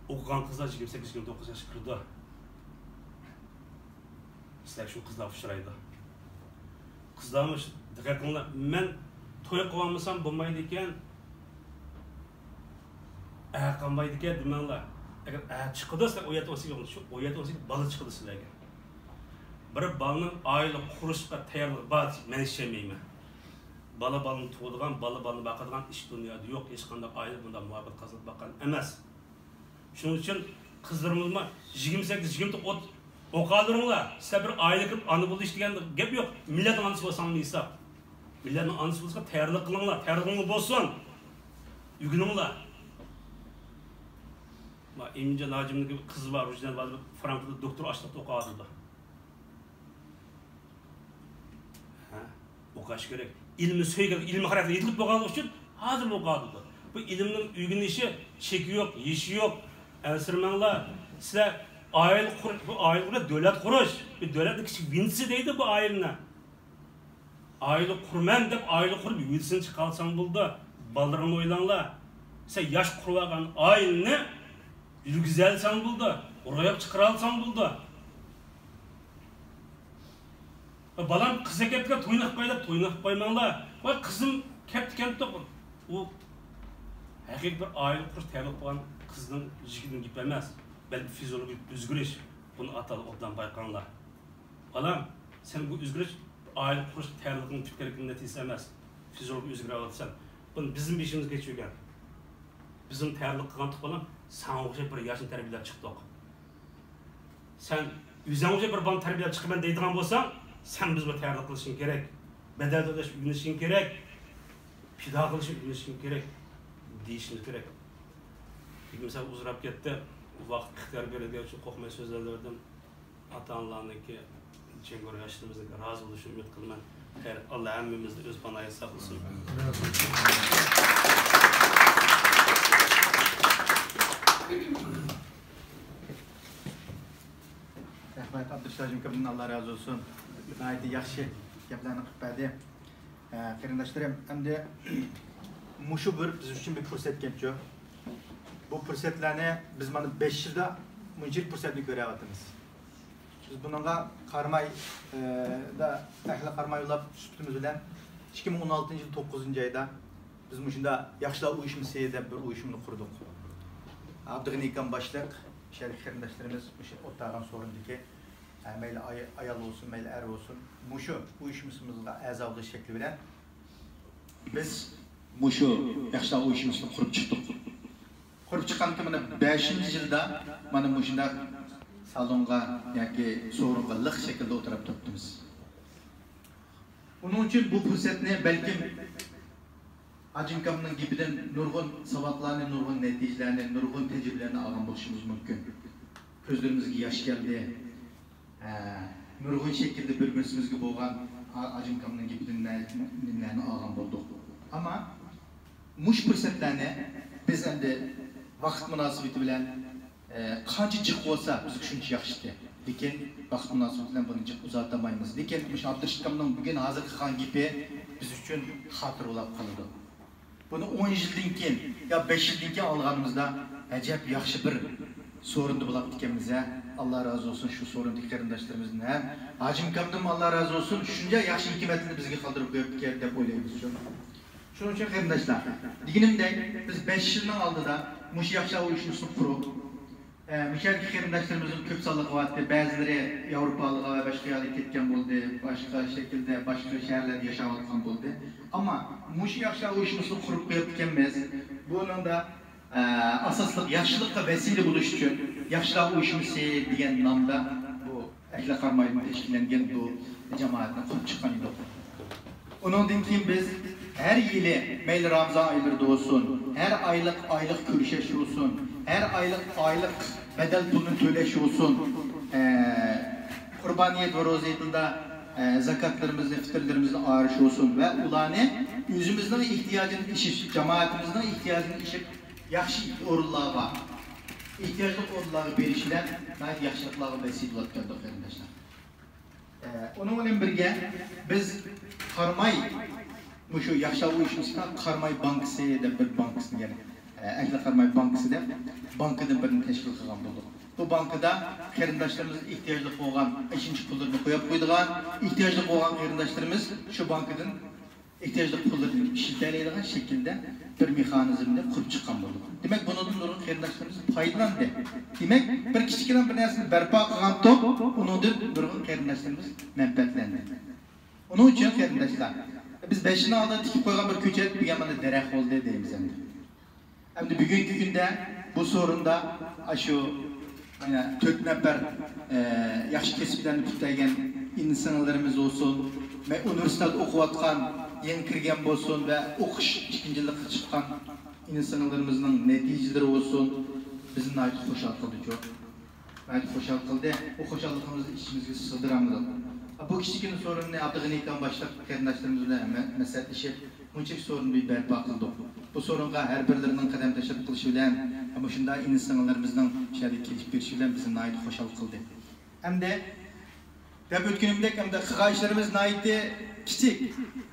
ئوقۇغان قىزلار يىگىرمە سەككىز، يىگىرمە توققۇز ياشقا كىرىدۇ. سىلەر شۇ قىزلارغا ئۇچرايدۇ. قىزلارمۇ شۇ، دىققەت قىلىڭلار، مەن توي قىلالمىسام بولمايدىكەن، ئەر قالمايدىكەن دېمەڭلار. ئەگەر ئەر چىقىدۇ، سىلەر ئون يەتتە، ئون سەككىز، شۇ ئون يەتتە، ئون سەككىز بالا چىقىدۇ سىلەرگە. بىر بالىنىڭ ئائىلە قۇرۇشقا تەييارلىقى بار دېسە، مەن ئىشەنمەيمەن. بالا بالىنى تۇغىدىغان، بالا بالىنى باقىدىغان ئىش دۇنيادا يوق. ھېچقانداق ئائىلە بۇنداق مۇھەببەت قازىنىپ باققان ئەمەس. شۇنىڭ ئۈچۈن قىزلىرىمىزمۇ يىگىرمە سەككىز، يىگىرمە توققۇز ئوقۇۋالدۇرۇڭلار. سىلەر بىر ئائىلە قۇرۇپ ئانا بولۇش دېگەن گەپ يوق. مىللەتنىڭ ئانىسى بولساڭلار ھېساب. مىللەتنىڭ ئانىسى بولسا تەييارلىق قىلىڭلار، تەييارلىقىڭلار بولسۇن. ئۆگىنىڭلار. ما ئىمىنجان ھاجىمنىڭ قىزى بار، رۇجىنە بار، فرانكفورتتا دوكتور ئاشلىقتا ئوقۇۋاتىدۇ. ھە؟ ئوقۇش كېرەك. ئىلمى سۆيگەن، ئىلمىي خاراكتېر يېتىلىپ بولغانلىقى ئۈچۈن ھازىر ئوقۇۋاتىدۇ. بۇ ئىلىمنىڭ ئۆگىنىشى چېكى يوق، يېشى يوق. ئەنسىرىمەڭلار. سىلەر ئائىلە قۇر-، بۇ ئائىلە قۇرۇش، دۆلەت قۇرۇش. بۇ دۆلەتنىڭ كىچىك ۋىنىسى دەيدۇ بۇ ئائىلىنى. ئائىلە قۇرىمەن دەپ ئائىلە قۇرۇپ ۋىنىسىنى چىقارساڭ بولىدۇ. بالىلىرىڭنى ئويلاڭلار. سەن ياش قۇرۇۋالغان ئائىلىنى يۈرگۈزەلىسەڭ بولىدۇ. روياپقا چىقىرالىساڭ بولىدۇ. بالام قىز ئەكەپتىكەن، توينى قىلىپ قوي دەپ توينى قىلىپ قويماڭلار. ۋاي قىزىم كەپتىكەن، ئۇ ھەقىقىي بىر ئائىلە قۇرۇش تەييارلىق قىلغان قىزنىڭ، يىگىتنىڭ گېپى ئەمەس. بەلكى فىزىولوگىيە ئۆزگىرىش. بۇنى ئاتا-ئانا ئوبدان بايقاڭلار. بالام، سەن بۇ ئۆزگىرىش ئائىلە قۇرۇشقا تەييارلىقنىڭ پۈتكەنلىكىنىڭ نەتىجىسى ئەمەس. فىزىولوگىيە ئۆزگىرىۋاتىسەن. بۇنى بىزنىڭ بېشىمىزغا كەچۈرگەن. بىزنىڭ تەييارلىق قىلغانتۇق بالام، ساڭا ئوخشاپ بىر ياشنى تەربىيەلەپ چىقتۇق. سەن ئۆزۈڭگە بىر بالىنى تەربىيەلەپ چىقىمەن دەيدىغان بولساڭ، سەن بىزگە تەييارلىق قىلىشىڭ كېرەك. بەدەل تۆلەش ئۆگىنىشىڭ كېرەك. پىدا قىلىشنى ئۆگىنىشىڭ كېرەك. دېيىشىمىز كېرەك. لېكىن مەسىلە ئۇزىراپ كەتتى. ۋاقىت ئىختىيار بېرىلگەن ئۈچۈن قورقماي سۆزلەۋەردىم. ئاتا-ئانىلارنىڭكى، جەڭگىۋار ياشلىرىمىزنىڭكى رازى بولۇشىنى ئۈمىد قىلىمەن. خەير، ئاللا ھەممىمىزنى ئۆز پاناھىدا ساقلىسۇن. رەھمەت، ئابدۇرېشىت ھاجىمكامدىن ئاللا رازى بولسۇن. ناھايىتى ياخشى گەپلەرنى قىلىپ بەردى. ھە، قېرىنداشلىرىم، ئەمدى مۇشۇ بىر بىز ئۈچۈن بىر پۇرسەتكەنچۇ. بۇ پۇرسەتلەرنى بىز مانا بەش يىلدا مۇنچىلىك پۇرسەتنى كۆرۈۋاتىمىز. بىز بۇنىڭغا قارىماي، ئە، دا، ئەھلى قاراماي ئۇلاپ سۈپىتىمىز بىلەن ئىككى مىڭ ئون ئالتىنچى يىل توققۇزىنچى ئايدا بىز مۇشۇنداق ياخشىلار ئۇيۇشمىسى دەپ بىر ئۇيۇشمىنى قۇردۇق. ئابدۇغېنى ئاكام باشلىق، شەرىك قېرىنداشلىرىمىز مۇشۇ ئولتۇرغان سورۇندىكى، ئە، مەيلى ئاي-، ئايال بولسۇن، مەيلى ئەر بولسۇن، مۇشۇ ئۇيۇشمىسىمىزغا ئەزا بولۇش شەكلى بىلەن بىز مۇشۇ ياخشىلار ئۇيۇشمىسىنى قۇرۇپ چىقتۇق. قۇرۇپ چىققاندىن كېيىن مانا بەشىنچى يىلدا مانا مۇشۇنداق سالونغا ياكى سورۇنغا لىق شەكىلدە ئولتۇرۇپ تۇرۇپتىمىز. ئۇنىڭ ئۈچۈن بۇ پۇرسەتنى بەلكىم ھاجىمكامنىڭ گېپىدىن نۇرغۇن ساۋاقلارنى، نۇرغۇن نەتىجىلەرنى، نۇرغۇن تەجرىبىلەرنى ئالغان بولۇشىمىز مۇمكىن. كۆزلىرىمىزگە ياش كەلدى. ھە، نۇرغۇن شەكىلدە بىر-بىرىمىزگە بولغان ھا-، ھاجىمكامنىڭ گېپىدىن نە-، نېمىلەرنى ئالغان بولدۇق. ئەمما مۇشۇ پۇرسەتلەرنى بىز ئەمدى ۋاقىت مۇناسىۋىتى بىلەن، ئە، قانچە جىق بولسا بىزگە شۇنچە ياخشىكەن. لېكىن ۋاقىت مۇناسىۋىتى بىلەن بۇنى جىق ئۇزارتالمايمىز. لېكىن مۇشۇ ئابدۇرېشىت ئاكامنىڭ بۈگۈن ھازىر قىلغان گېپى بىز ئۈچۈن خاتىرە بولاپ قالىدۇ. بۇنى ئون يىلدىن كېيىن يا بەش يىلدىن كېيىن ئالغىنىمىزدا ئەجەب ياخشى بىر سورۇندا بولاپتىكەنمىز ھە. ئاللا رازى بولسۇن شۇ سورۇندىكى قېرىنداشلىرىمىزدىن ھەم ھاجىمكامدىنمۇ ئاللا رازى بولسۇن، شۇنچە ياخشى ھېكمەتلىرىنى بىزگە قالدۇرۇپ قويۇپتىكەن دەپ ئويلايمىز شۇ. شۇنىڭ ئۈچۈن قېرىنداشلار، دېگىنىمدەك، بىز بەش يىلنىڭ ئالدىدا مۇشۇ ياخشى ئۇيۇشمىسىنى قۇرۇپ، ئە، مۇشۇ يەردىكى قېرىنداشلىرىمىزنىڭ كۆپ سانلىقى بارتتى. بەزىلىرى ياۋروپالىقلارغا ۋە باشقا يەرلەرگە كەتكەن بولدى، باشقا شەكىلدە، باشقا شەھەرلەردە ياشاۋاتقان بولدى. ئەمما مۇشۇ ياخشى ئۇيۇشمىسىنى قۇرۇپ قويۇپتىكەنمىز. بۇنىڭدا، ئە، ئاساسلىق ياخشىلىققا ۋەسىلە بولۇش ئۈچۈن ياخشىلار ئۇيۇشمىسى دېگەن نامدا بۇ ئەھلى قارامايدىن تەشكىللەنگەن بۇ جامائەتنى قۇرۇپ چىققان ئىدۇق. ئۇنىڭدىن كېيىن بىز ھەر يىلى، مەيلى رامىزان ئايلىرىدا بولسۇن، ھەر ئايلىق ئايلىق كۆرۈشۈش بولسۇن، ھەر ئايلىق ئايلىق بەدەل پۇلنى تۆلەش بولسۇن، ئە، قۇربانىيەت ۋە روزا ھېيتىدا، ئە، زاكاتلىرىمىزنى، فىتىرلىرىمىزنى ئايرىش بولسۇن ۋە ئۇلارنى ئۆزىمىزنىڭ ئېھتىياجىدىن ئېشىپ، جامائىتىمىزنىڭ ئېھتىياجىدىن ئېشىپ، ياخشى ئورۇنلارغا، ئېھتىياجلىق ئورۇنلارغا بېرىش بىلەن ناھايىتى ياخشىلىقلارغا ۋەسىلە بولۇپ كەلدۇق، قېرىنداشلار. ئە، ئۇنىڭ بىلەن بىرگە، بىز قاراماي، مۇشۇ ياخشىلار ئۇيۇشمىسىدا قاراماي بانكىسى دەپ بىر بانكىسىنى، يەنى، ئە، ئەھلى قاراماي بانكىسى دەپ بانكىدىن بىرنى تەشكىل قىلغان بولدۇق. بۇ بانكىدا قېرىنداشلىرىمىز ئېھتىياجلىق بولغان، ئېشىنچا پۇللىرىنى قويۇپ قويىدىغان، ئېھتىياجلىق بولغان قېرىنداشلىرىمىز شۇ بانكىدىن ئېھتىياجلىق پۇللىرىنى ئىشلىتەلەيدىغان شەكىلدە بىر مېخانىزمنى قۇرۇپ چىققان بولدۇق. دېمەك، بۇنىڭدىن نۇرغۇن قېرىنداشلىرىمىز پايدىلاندى. دېمەك، بىر كىچىككىنە بىر نەرسىنى بەرپا قىلغانتۇق، ئۇنىڭدىن نۇرغۇن قېرىنداشلىرىمىز مەنپەئەتلەندى. ئۇنىڭ ئۈچۈن، قېرىنداشلار، بىز بەش يىلنىڭ ئالدىدا تىكىپ قويغان بىر كۆچەت بۈگۈن مانا دەرەخ بولدى دەيمىز ئەمدى. ئەمدى بۈگۈنكى كۈندە بۇ سورۇندا ئاشۇ يەنە تۆت نەپەر، ئە، ياخشى كەسىپلەرنى پۈتتۈرگەن ئىنى-سىڭىللىرىمىز بولسۇن، مە-، ئۇنىۋېرسىتېتتا ئوقۇۋاتقان، يېڭى كىرگەن بولسۇن ۋە ئوقۇش ئىككىنچى يىللىققا چىققان ئىنى-سىڭىللىرىمىزنىڭ نەتىجىلىرى بولسۇن، بىزنى ناھايىتى خۇشال قىلدىچۇ. ناھايىتى خۇشال قىلدى. بۇ خۇشاللىقىمىزنى ئىچىمىزگە سىغدۇرالمىدۇق. بۇ كىچىككىنە سورۇننى ئابدۇغېنى ئاكام باشلىق قېرىنداشلىرىمىز بىلەن ھەممە مەسلىھەتلىشىپ، بۇنچىلىك سورۇننى بىر بەرپا قىلدۇق. بۇ سورۇنغا ھەر بىرلىرىنىڭ قەدەم تەشرىپ قىلىشى بىلەن، مۇشۇنداق ئىنى-سىڭىللىرىمىزنىڭ شۇ يەردە كېلىپ بېرىشى بىلەن بىزنى ناھايىتى خۇشال قىلدى. ئەمدى دەپ ئۆتكىنىمدەك، ئەمدى قىلغان ئىشلىرىمىز ناھايىتى كىچىك.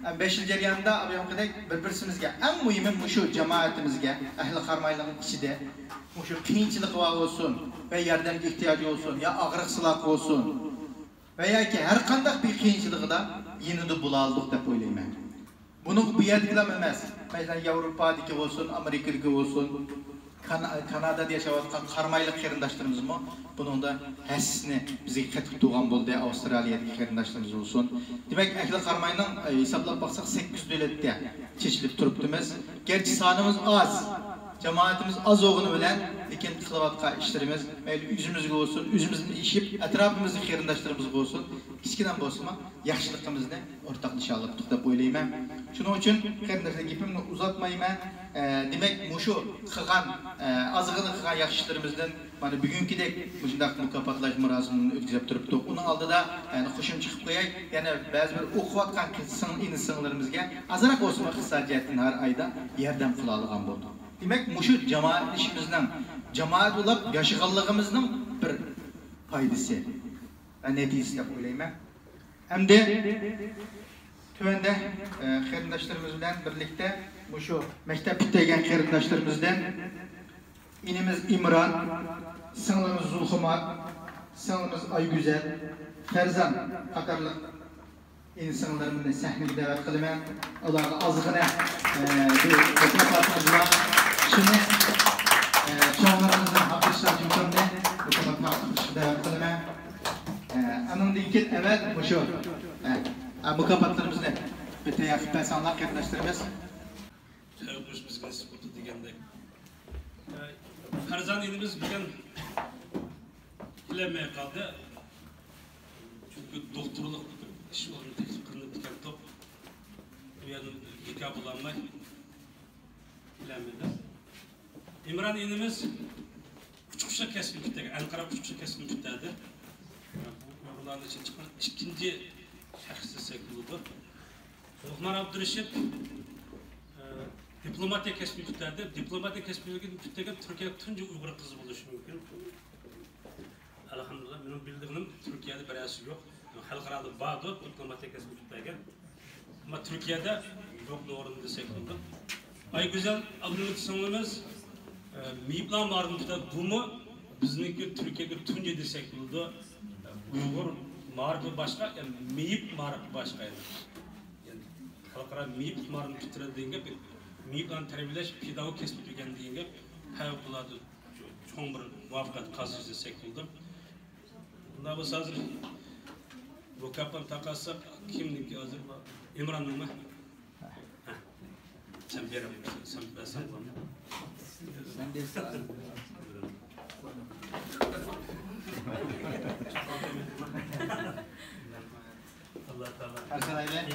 ھەم بەش يىل جەريانىدا ئايانقىدەك بىر-، بىرسىمىزگە ئەڭ مۇھىمى مۇشۇ جامائىتىمىزگە، ئەھلى قارامايلىقنىڭ ئىچىدە مۇشۇ قىيىنچىلىقى بار بولسۇن ۋە ياردەمگە ئېھتىياجى بولسۇن، يا ئاغرىقسىزلاق بولسۇن ۋە ياكى ھەر قانداق بىر قىيىنچىلىقىدا يېنىدا بولالىدۇق دەپ ئويلايمەن. بۇنىڭغا بۇ يەردىكىلەرمۇ ئەمەس، مەسىلەن، ياۋروپادىكى بولسۇن، ئامېرىكىدىكى بولسۇن، كانا-، كانادادا ياشاۋاتقان قارامايلىق قېرىنداشلىرىمىزمۇ بۇنىڭدا ھەسسىسىنى بىزگە قېتىپ تۇرغان بولدى، ئاۋسترالىيەدىكى قېرىنداشلىرىمىز بولسۇن. دېمەك، ئەھلى قاراماينىڭ، ئە، ھېسابلاپ باقساق، سەككىز دۆلەتتە چېچىلىپ تۇرۇپتىمىز. گەرچە سانىمىز ئاز، جامائىتىمىز ئاز بولغىنى بىلەن، لېكىن قىلىۋاتقان ئىشلىرىمىز مەيلى ئۆزىمىزگە بولسۇن، ئۆزىمىزدىن ئېشىپ، ئەتراپىمىزدىكى قېرىنداشلىرىمىزغا بولسۇن، كىچىككىنە بولسىمۇ، ياخشىلىقىمىزنى ئورتاقلىشالىدۇق دەپ ئويلايمەن. شۇنىڭ ئۈچۈن قېرىنداشلار، گېپىمنى ئۇزارتمايمەن. ئە، دېمەك، مۇشۇ قىلغان، ئە، ئازغىنە قىلغان ياخشى ئىشلىرىمىزدىن مانا بۈگۈنكىدەك مۇشۇنداق مۇكاپاتلاش مۇراسىمىنى ئۆتكۈزۈپ تۇرۇپتۇق. ئۇنىڭ ئالدىدا يەنە قوشۇمچە قىلىپ قوياي، يەنە بەزى بىر ئوقۇۋاتقان قىز سىڭ-، ئىنى-سىڭلىرىمىزگە ئازراق بولسىمۇ ئىقتىسادىي جەھەتتىن ھەر ئايدا ياردەم قىلالىغان بولدۇق. دېمەك، مۇشۇ جامائەت ئىشىمىزنىڭ، جامائەت بولاپ ياشىغانلىقىمىزنىڭ بىر پايدىسى ۋە نەتىجىسى دەپ ئويلايمەن. ئەمدى تۆۋەندە، ئە، قېرىنداشلىرىمىز بىلەن بىرلىكتە مۇشۇ مەكتەپ پۈتتۈرگەن قېرىنداشلىرىمىزدىن ئىنىمىز ئىمران، سىڭلىمىز زۇلخۇمار، سىڭلىمىز ئايگۈزەل، فەرزان قاتارلىق ئىنى-سىڭلىلىرىمنى سەھنىگە دەۋەت قىلىمەن. ئۇلارغا ئازغىنە، ئە، بىر مۇكاپاتىمىز بار. شۇنى، ئە، چوڭلىرىمىزنىڭ ئابدۇرېشىت ھاجىمۇكامنى مۇكاپات تارقىتىشقا دەۋەت قىلىمەن. ئە، ئانىڭدىن كېيىن ئەۋەل مۇشۇ، ئە، ئە، مۇكاپاتلىرىمىزنى بىر تەييار قىلىپ بەرسەڭلار، قېرىنداشلىرىمىز. تەييار قىلىش بىزگە نېسىپ بولدى دېگەندەك. ئە، فەرزان ئىنىمىز بۈگۈن كېلەلمەي قالدى. چۈنكى دوختۇرلۇق ئىش ئورنى تەكلىپ قىلىنىپ كەلدۇق. ئۇ يەردىن بىكار بولالماي كېلەلمىدى. ئىمران ئىنىمىز ئۇچقۇچىلىق كەسپىنى پۈتتۈرگەن، ئەنقەرە ئۇچقۇچىلىق كەسپىنى پۈتتۈردى. بۇ ئۇيغۇرلارنىڭ ئىچىدىن چىققان ئىككىنچى شەخس دېسەك بولىدۇ. لوقمان ئابدۇرېشىت، ئە، دىپلوماتىيە كەسپىنى پۈتتۈردى. دىپلوماتىيە كەسپىنى پۈتتۈرگەن تۈركىيەدە تۇنجى ئۇيغۇر قىزى بولۇشى مۇمكىن. ئەلھەمدۇلىللا، مېنىڭ بىلىدىغىنىم تۈركىيەدە بىرەرسى يوق. خەلقئارادا باردۇر، دىپلوماتىيە كەسپىنى پۈتتۈرگەن. ئەمما تۈركىيەدە يوقنىڭ ئورنىدا دېسەك بولىدۇ. ئايگۈزەل ئابلىمىت سىڭلىمىز، ئە، مېيىپلار مائارىپىنى پۈتتۈردى. بۇمۇ بىزنىڭكى تۈركىيەدىكى تۇنجى دېسەك بولىدۇ. ئۇيغۇر مائارىپى باشقا، ئە، مېيىپ مائارىپى باشقا. يەنى خەلقئارا مېيىپ مائارىپىنى پۈتتۈرگەن دېگەن گەپ، مېيىپلارنى تەربىيەلەش، پېداگوگ كەسپىنى ئۆگەن دېگەن گەپ پەۋقۇلئاددە چوڭ بىر مۇۋەپپەقىيەت قازىنىش دېسەك بولىدۇ. ئۇنداق بولسا ھازىر مۇكاپات تاقاساق كىمنىڭكى ھازىر؟ ئىمراننىڭمۇ؟ ھە. سەن بېرىڭ، سەن بەرسەڭ بولىدۇ. سەن بەرسەڭ. ئاللا تائالا. ھەر خىل ئەيلەن.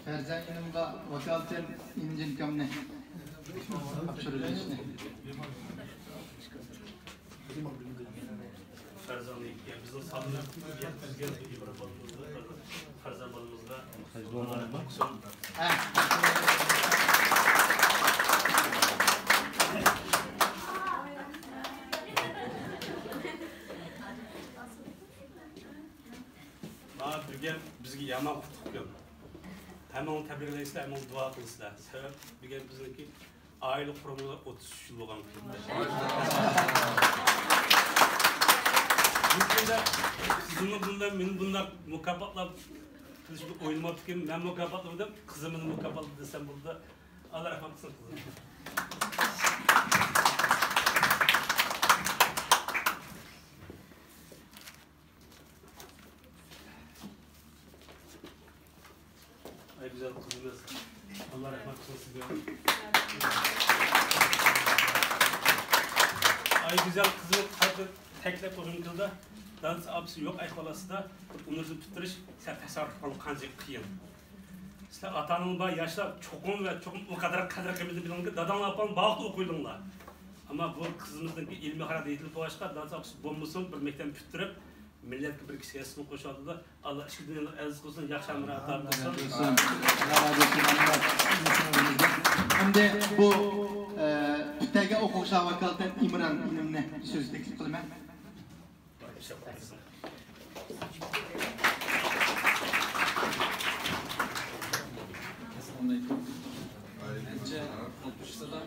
فەرزەن ئىنىمغا ۋاكالىتەن ئىنىم ئىنكامنى تاپشۇرۇۋېلىشنى. فەرزەن، يا بىزنىڭ سالوندا يەتكۈزگەن بىر بالىمىزغا، فەرزەن بالىمىزغا. ھە. مانا بۈگۈن بىزگە يامان قۇتلۇق كۈن. ھەممىڭلار تەبرىكلەيسىلەر، ھەممىڭلار دۇئا قىلىسىلەر. سەۋەب بۈگۈن بىزنىڭكى ئائىلە قۇرۇمىغا ئوتتۇز ئۈچ يىل بولغان كۈن. بۇ كۈندە سىزنىڭ بۇنداق، مېنى بۇنداق مۇكاپاتلاپ قىلىشنى ئويلىماپتىكەن. مەن مۇكاپاتلىدىم، قىزىم مېنى مۇكاپاتلىدى دېسەم بولىدۇ. ئاللا رەھمەت قىلسۇن قىزىم. ئايگۈزەل قىزىمىز ئاللا رەھمەت قىلسۇن سىزگە. ئايگۈزەل قىزىمىز قايتا تەكىتلەپ قويغۇم كېلىدۇ. دادىسى، ئاپىسى يوق ئەھۋال ئاستىدا بىر ئۇنىۋېرسىتېت پۈتتۈرۈش سەل تەسەۋۋۇر قىلغاندا قانچىلىك قىيىن. سىلەر ئاتا-ئانىڭىز بار ياشلار چوقۇم ۋە چوقۇم ئۇ قەدەر قەدىر-قىممىتىنى بىلىڭكى، داداڭلار ئاپاڭ بار ۋاقىتتا ئوقۇيدۇڭلار. ئەمما بۇ قىزىمىزنىڭكى ئىلمىي ھاياتى يېتىلىپ بولغاچقا، دادىسى ئاپىسى بولمىسۇن، بىر مەكتەپنى پۈتتۈرۈپ، مىللەتكە بىر كىچىك ھەسسىسىنى قوشۇۋاتىدۇ. ئاللا ئىككى دۇنيانى ئەزىز قىلسۇن، ياخشى ئەمىرى ئاتا قىلسۇن. ئەمدى بۇ، ئە، پۈتتەرگەن ئوقۇغۇچىلار ۋاكالىتەن ئىمران ئىنىمنى سۆزگە تەكلىپ قىلىمەن. ئەسسالامۇئەلەيكۇم. مەنچە، ئوقۇغۇچىلار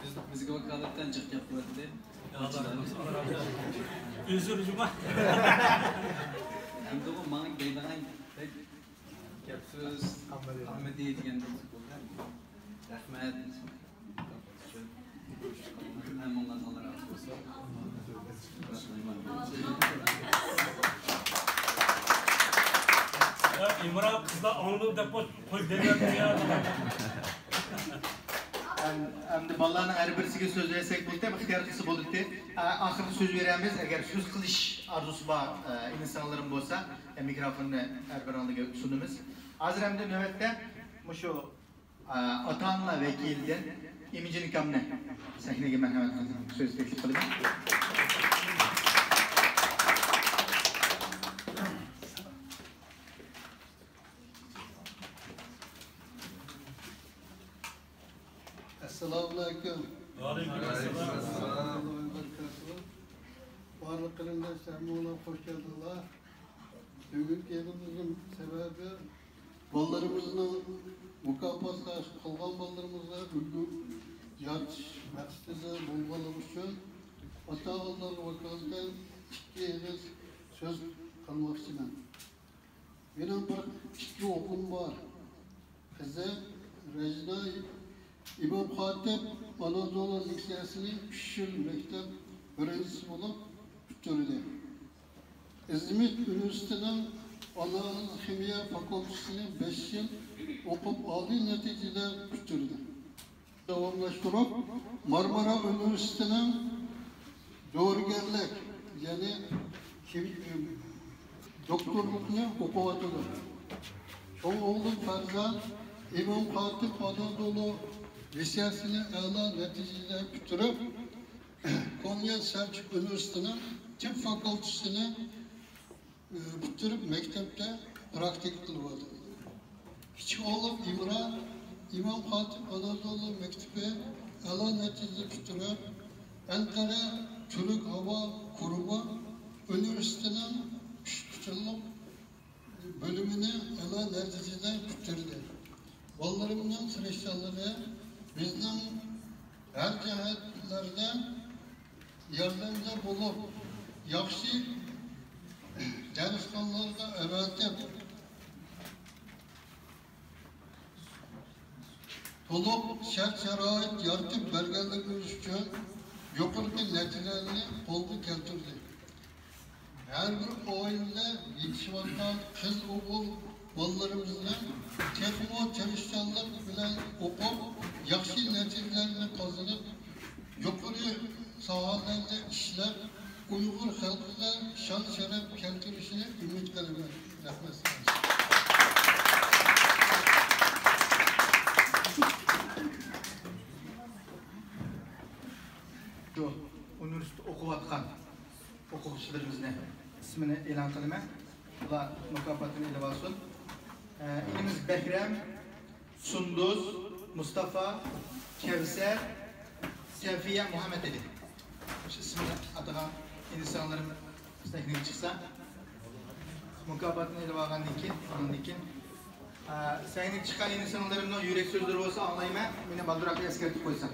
بىز، بىزگە ۋاكالىتەن جىق گەپ قىلىۋەتتى. ئۆزى جۇما. ئەمدىغۇ ماڭا دەيدىغان بەك گەپ سۆز قالمىدى دېگەندەك بولدى. رەھمەت. ھەممىڭلارغا ئاللا رازى بولسۇن. يا ئىمران قىزلار ئاڭلىدى دەپ قويۇپ بېرىۋەتتى يا. ئەم-، ئەمدى بالىلارنىڭ ھەر بىرسىگە سۆز بەرسەك بولدى، ئىختىيار قىلسا بولدى. ئا-، ئاخىرىدا سۆز بېرەمىز، ئەگەر سۆز قىلىش ئارزۇسى بار، ئە، ئىنى-سىڭىللىرىم بولسا، ئە، مىكروفوننى ھەر بىرىڭلارغا سۇنىمىز. ھازىر ئەمدى نۆۋەتتە مۇشۇ، ئە، ئاتا-ئانىلار ۋەكىلىدىن ئىمىجىن ئاكامنى سەھنىگە مەرھەمەت قىلىپ سۆز تەكلىپ قىلىمەن. ئەسسالامۇئەلەيكۇم. ۋەئەلەيكۇم ئەسسالام. بارلىق قېرىنداشلار، ھەممىڭلار خوش كەلدىڭلار. بۈگۈنكى يىغىنىمىزنىڭ سەۋەبى، بالىلىرىمىزنىڭ مۇكاپاتلاش، قالغان بالىلىرىمىزغا ئۈلگە يارىتىش مەقسىتىدە بولغانلىقى ئۈچۈن، ئاتا-ئانىلارغا ۋاكالىتەن ئىككى ئېغىز سۆز قىلماقچىمەن. مېنىڭ بىر ئىككى ئوغلۇم بار. قىزى رەجنا ئىمام خاتىپ ئانادولۇ لىتسېيسىنى ئۈچ يىل مەكتەپ بىرىنچىسى بولۇپ پۈتتۈردى. ئىزمىت ئۇنىۋېرسىتېتىنىڭ ئانالىز خىمىيە فاكۇلتېتىنى بەش يىل ئوقۇپ، ئالىي نەتىجىلەر پۈتتۈردى. داۋاملاشتۇرۇپ، مارمارا ئۇنىۋېرسىتېتىنىڭ دورىگەرلىك، يەنى كىم-، دوكتورلۇقنى ئوقۇۋاتىدۇ. چوڭ ئوغلۇم پەرزەنت ئىمام خاتىپ ئانادولۇ لىتسېيسىنى ئەلا نەتىجىلەر پۈتتۈرۈپ، كونيا سەلچۇق ئۇنىۋېرسىتېتىنىڭ تىب فاكۇلتېتىنى پۈتتۈرۈپ، مەكتەپتە پراكتىكا قىلىۋاتىدۇ. كىچىك ئوغلۇم ئىمران ئىمام خاتىپ ئانادولۇ مەكتىپى ئەلا نەتىجە پۈتتۈرۈپ، ئەنقەرە تۈرك ھاۋا قۇرۇمى ئۇنىۋېرسىتېتىنىڭ ئۇچقۇچىلىق بۆلۈمىنى ئەلا نەتىجىدە پۈتتۈردى. بالىلىرىمنىڭ تىرىشچانلىقى بىزنىڭ ھەر جەھەتلەردە ياردەمدە بولۇپ، ياخشى دەرسخانىلارغا ئەۋەتىپ، تولۇق شەرت-شارائىت يارىتىپ بەرگەنلىكىمىز ئۈچۈن يۇقىرىقى نەتىجىلەرنى قولغا كەلتۈردى. ھەر بىر ئائىلىدە يېتىشىۋاتقان قىز-ئوغۇل بالىلىرىمىزنىڭ تېخىمۇ تىرىشچانلىق بىلەن ئوقۇپ، ياخشى نەتىجىلەرنى قازىنىپ، يۇقىرى ساھەلەردە ئىشلەپ، ئۇيغۇر خەلقىگە شان-شەرەپ كەلتۈرۈشىنى ئۈمىد قىلىمەن. رەھمەت سىزگە. شۇ ئۇنىۋېرسىتېتتا ئوقۇۋاتقان ئوقۇغۇچىلىرىمىزنى ئىسمىنى ئېلان قىلىمەن. ئۇلار مۇكاپاتنى ئېلىۋالسۇن. ئە، ئىنىمىز بەھرەم، سۇندۇس، مۇستافا، كەۋسەر، سەفىيە، مۇھەممەت ئەلى. مۇشۇ ئىسىمنى ئاتىغان ئىنى-سىڭىللىرىم سەھنىگە چىقسا، مۇكاپاتنى ئېلىۋالغاندىن كېيىن، ئاندىن كېيىن، ئە، سەھنىگە چىققان ئىنى-سىڭىللىرىمنىڭ يۈرەك سۆزلىرى بولسا ئاڭلايمەن، مېنى بالدۇرراق ئەسكەرتىپ قويسا.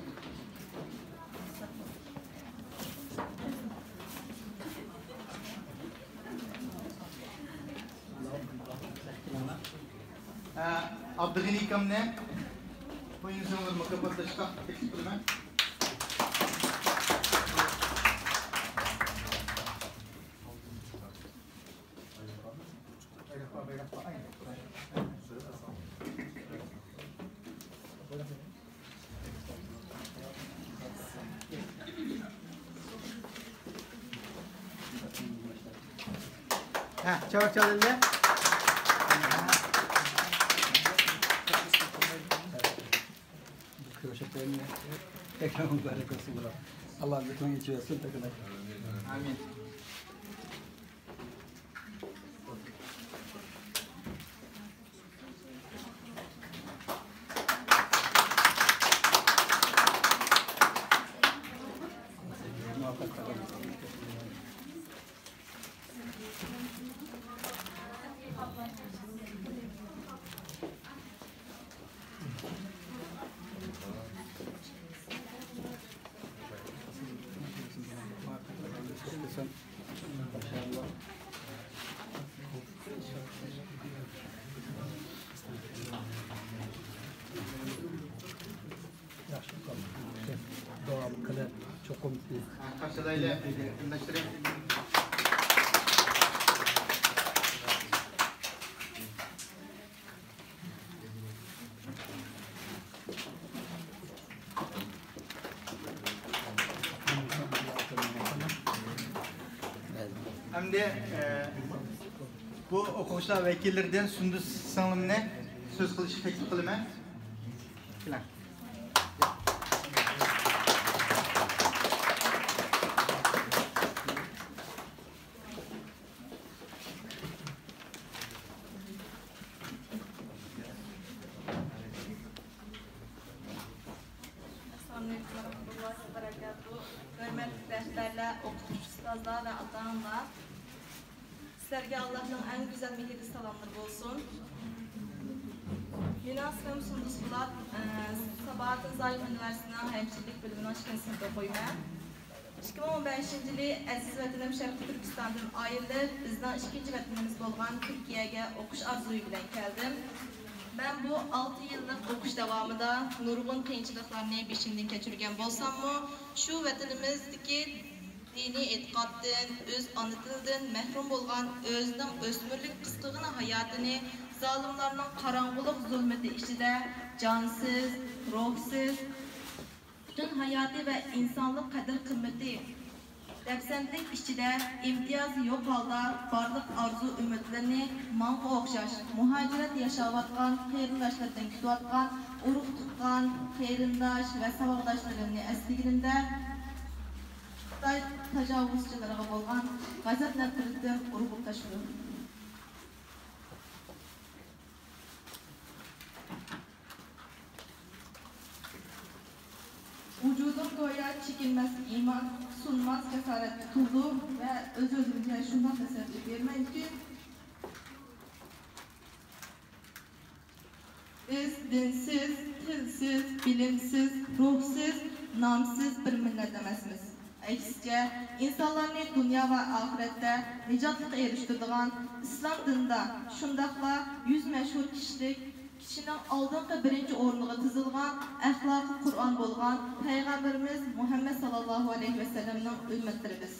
ئە، ئابدۇغېنى ئاكامنى بۇ ئىنسانلار مۇكاپاتلاشقا تەكلىپ قىلىمەن. چاۋاك چالىندى. كۆرۈشۈپ قويۇڭ. تەكرار مۇبارەك بولسۇن، بۇلار. ئاللا زىكرىڭ ئېچىۋەتسۇن، تەكرار. ئامىن. ياخشى، داۋام قىلىپ، چوقۇم. قارشىلايلى، قېرىنداشلىرىم. ئەمدى، ئە، بۇ ئوقۇغۇچىلار ۋەكىللىرىدىن سۇندۇس سىڭلىمنى سۆز قىلىشقا تەكلىپ قىلىمەن. كېلىڭ. ئەسسالامۇئەلەيكۇم ۋەرەھمەتۇللاھى ۋەبەرەكاتۇھ. ھۆرمەتلىك رەھبەرلەر، ئوقۇتقۇچى ئۇستازلار ۋە ئاتا-ئانىلار، سىلەرگە ئاللاھنىڭ ئەڭ گۈزەل مېھرى سالاملىرى بولسۇن. مېنىڭ ئىسمىم سۇندۇس پولات، ئە، ساباھاتىن زاھىر ئۇنىۋېرسىتېتىنىڭ ھەمشىرىلىك بۆلۈمىنىڭ ئىككىنچى سىنىپتا ئوقۇيمەن. ئىككى مىڭ ئون بەشىنچى يىلى ئەزىز ۋەتىنىم شەرقىي تۈركىستاندىن ئايرىلىپ، بىزنىڭ ئىككىنچى ۋەتىنىمىز بولغان تۈركىيەگە ئوقۇش ئارزۇيى بىلەن كەلدىم. مەن بۇ ئالتە يىللىق ئوقۇش داۋامىدا نۇرغۇن قىيىنچىلىقلارنى بېشىمدىن كەچۈرگەن بولساممۇ، شۇ ۋەتىنىمىزدىكى دىنىي ئېتىقادتىن، ئۆز ئانا تىلىدىن مەھرۇم بولغان ئۆزىنىڭ ئۆسمۈرلۈك قىسقىغىنە ھاياتىنى زالىملارنىڭ قاراڭغۇلۇق زۇلمىتى ئىچىدە جانسىز، روھسىز، پۈتۈن ھاياتى ۋە ئىنسانلىق قەدىر-قىممىتى دەپسەندىلىك ئىچىدە ئىمتىيازى يوق ھالدا بارلىق ئارزۇ-ئۈمىدلىرىنى ماڭا ئوخشاش مۇھاجىرەتتە ياشاۋاتقان قېرىنداشلىرىدىن كۈتۈۋاتقان ئۇرۇق-تۇغقان، قېرىنداش ۋە ساۋاقداشلىرىمنى ئەسلىگىنىمدە، خىتاي تاجاۋۇزچىلىرىغا بولغان غەزەپ-نەپرىتىم ئۇرغۇپ تاشلىدىم. ۋۇجۇدۇم گويا چېكىنمەس ئىمان، سۇنماس جاسارەتكە تولدى ۋە ئۆز-ئۆزۈمگە شۇنداق تەسەللى بېرىمەنكى، بىز دىنسىز، تىلسىز، بىلىمسىز، روھسىز، نامسىز بىر مىللەت ئەمەسمىز. ئەكسىچە، ئىنسانلارنى دۇنيا ۋە ئاخىرەتتە نىجاتلىققا ئېرىشتۈرىدىغان ئىسلام دىنىدا، شۇنداقلا يۈز مەشھۇر كىشىلىك، كىشىنىڭ ئالدىنقى بىرىنچى ئورۇنغا تىزىلغان ئەخلاقى قۇرئان بولغان پەيغەمبىرىمىز مۇھەممەد ساللاللاھۇ ئەلەيھى ۋەسەللەمنىڭ ئۈممەتلىرىمىز.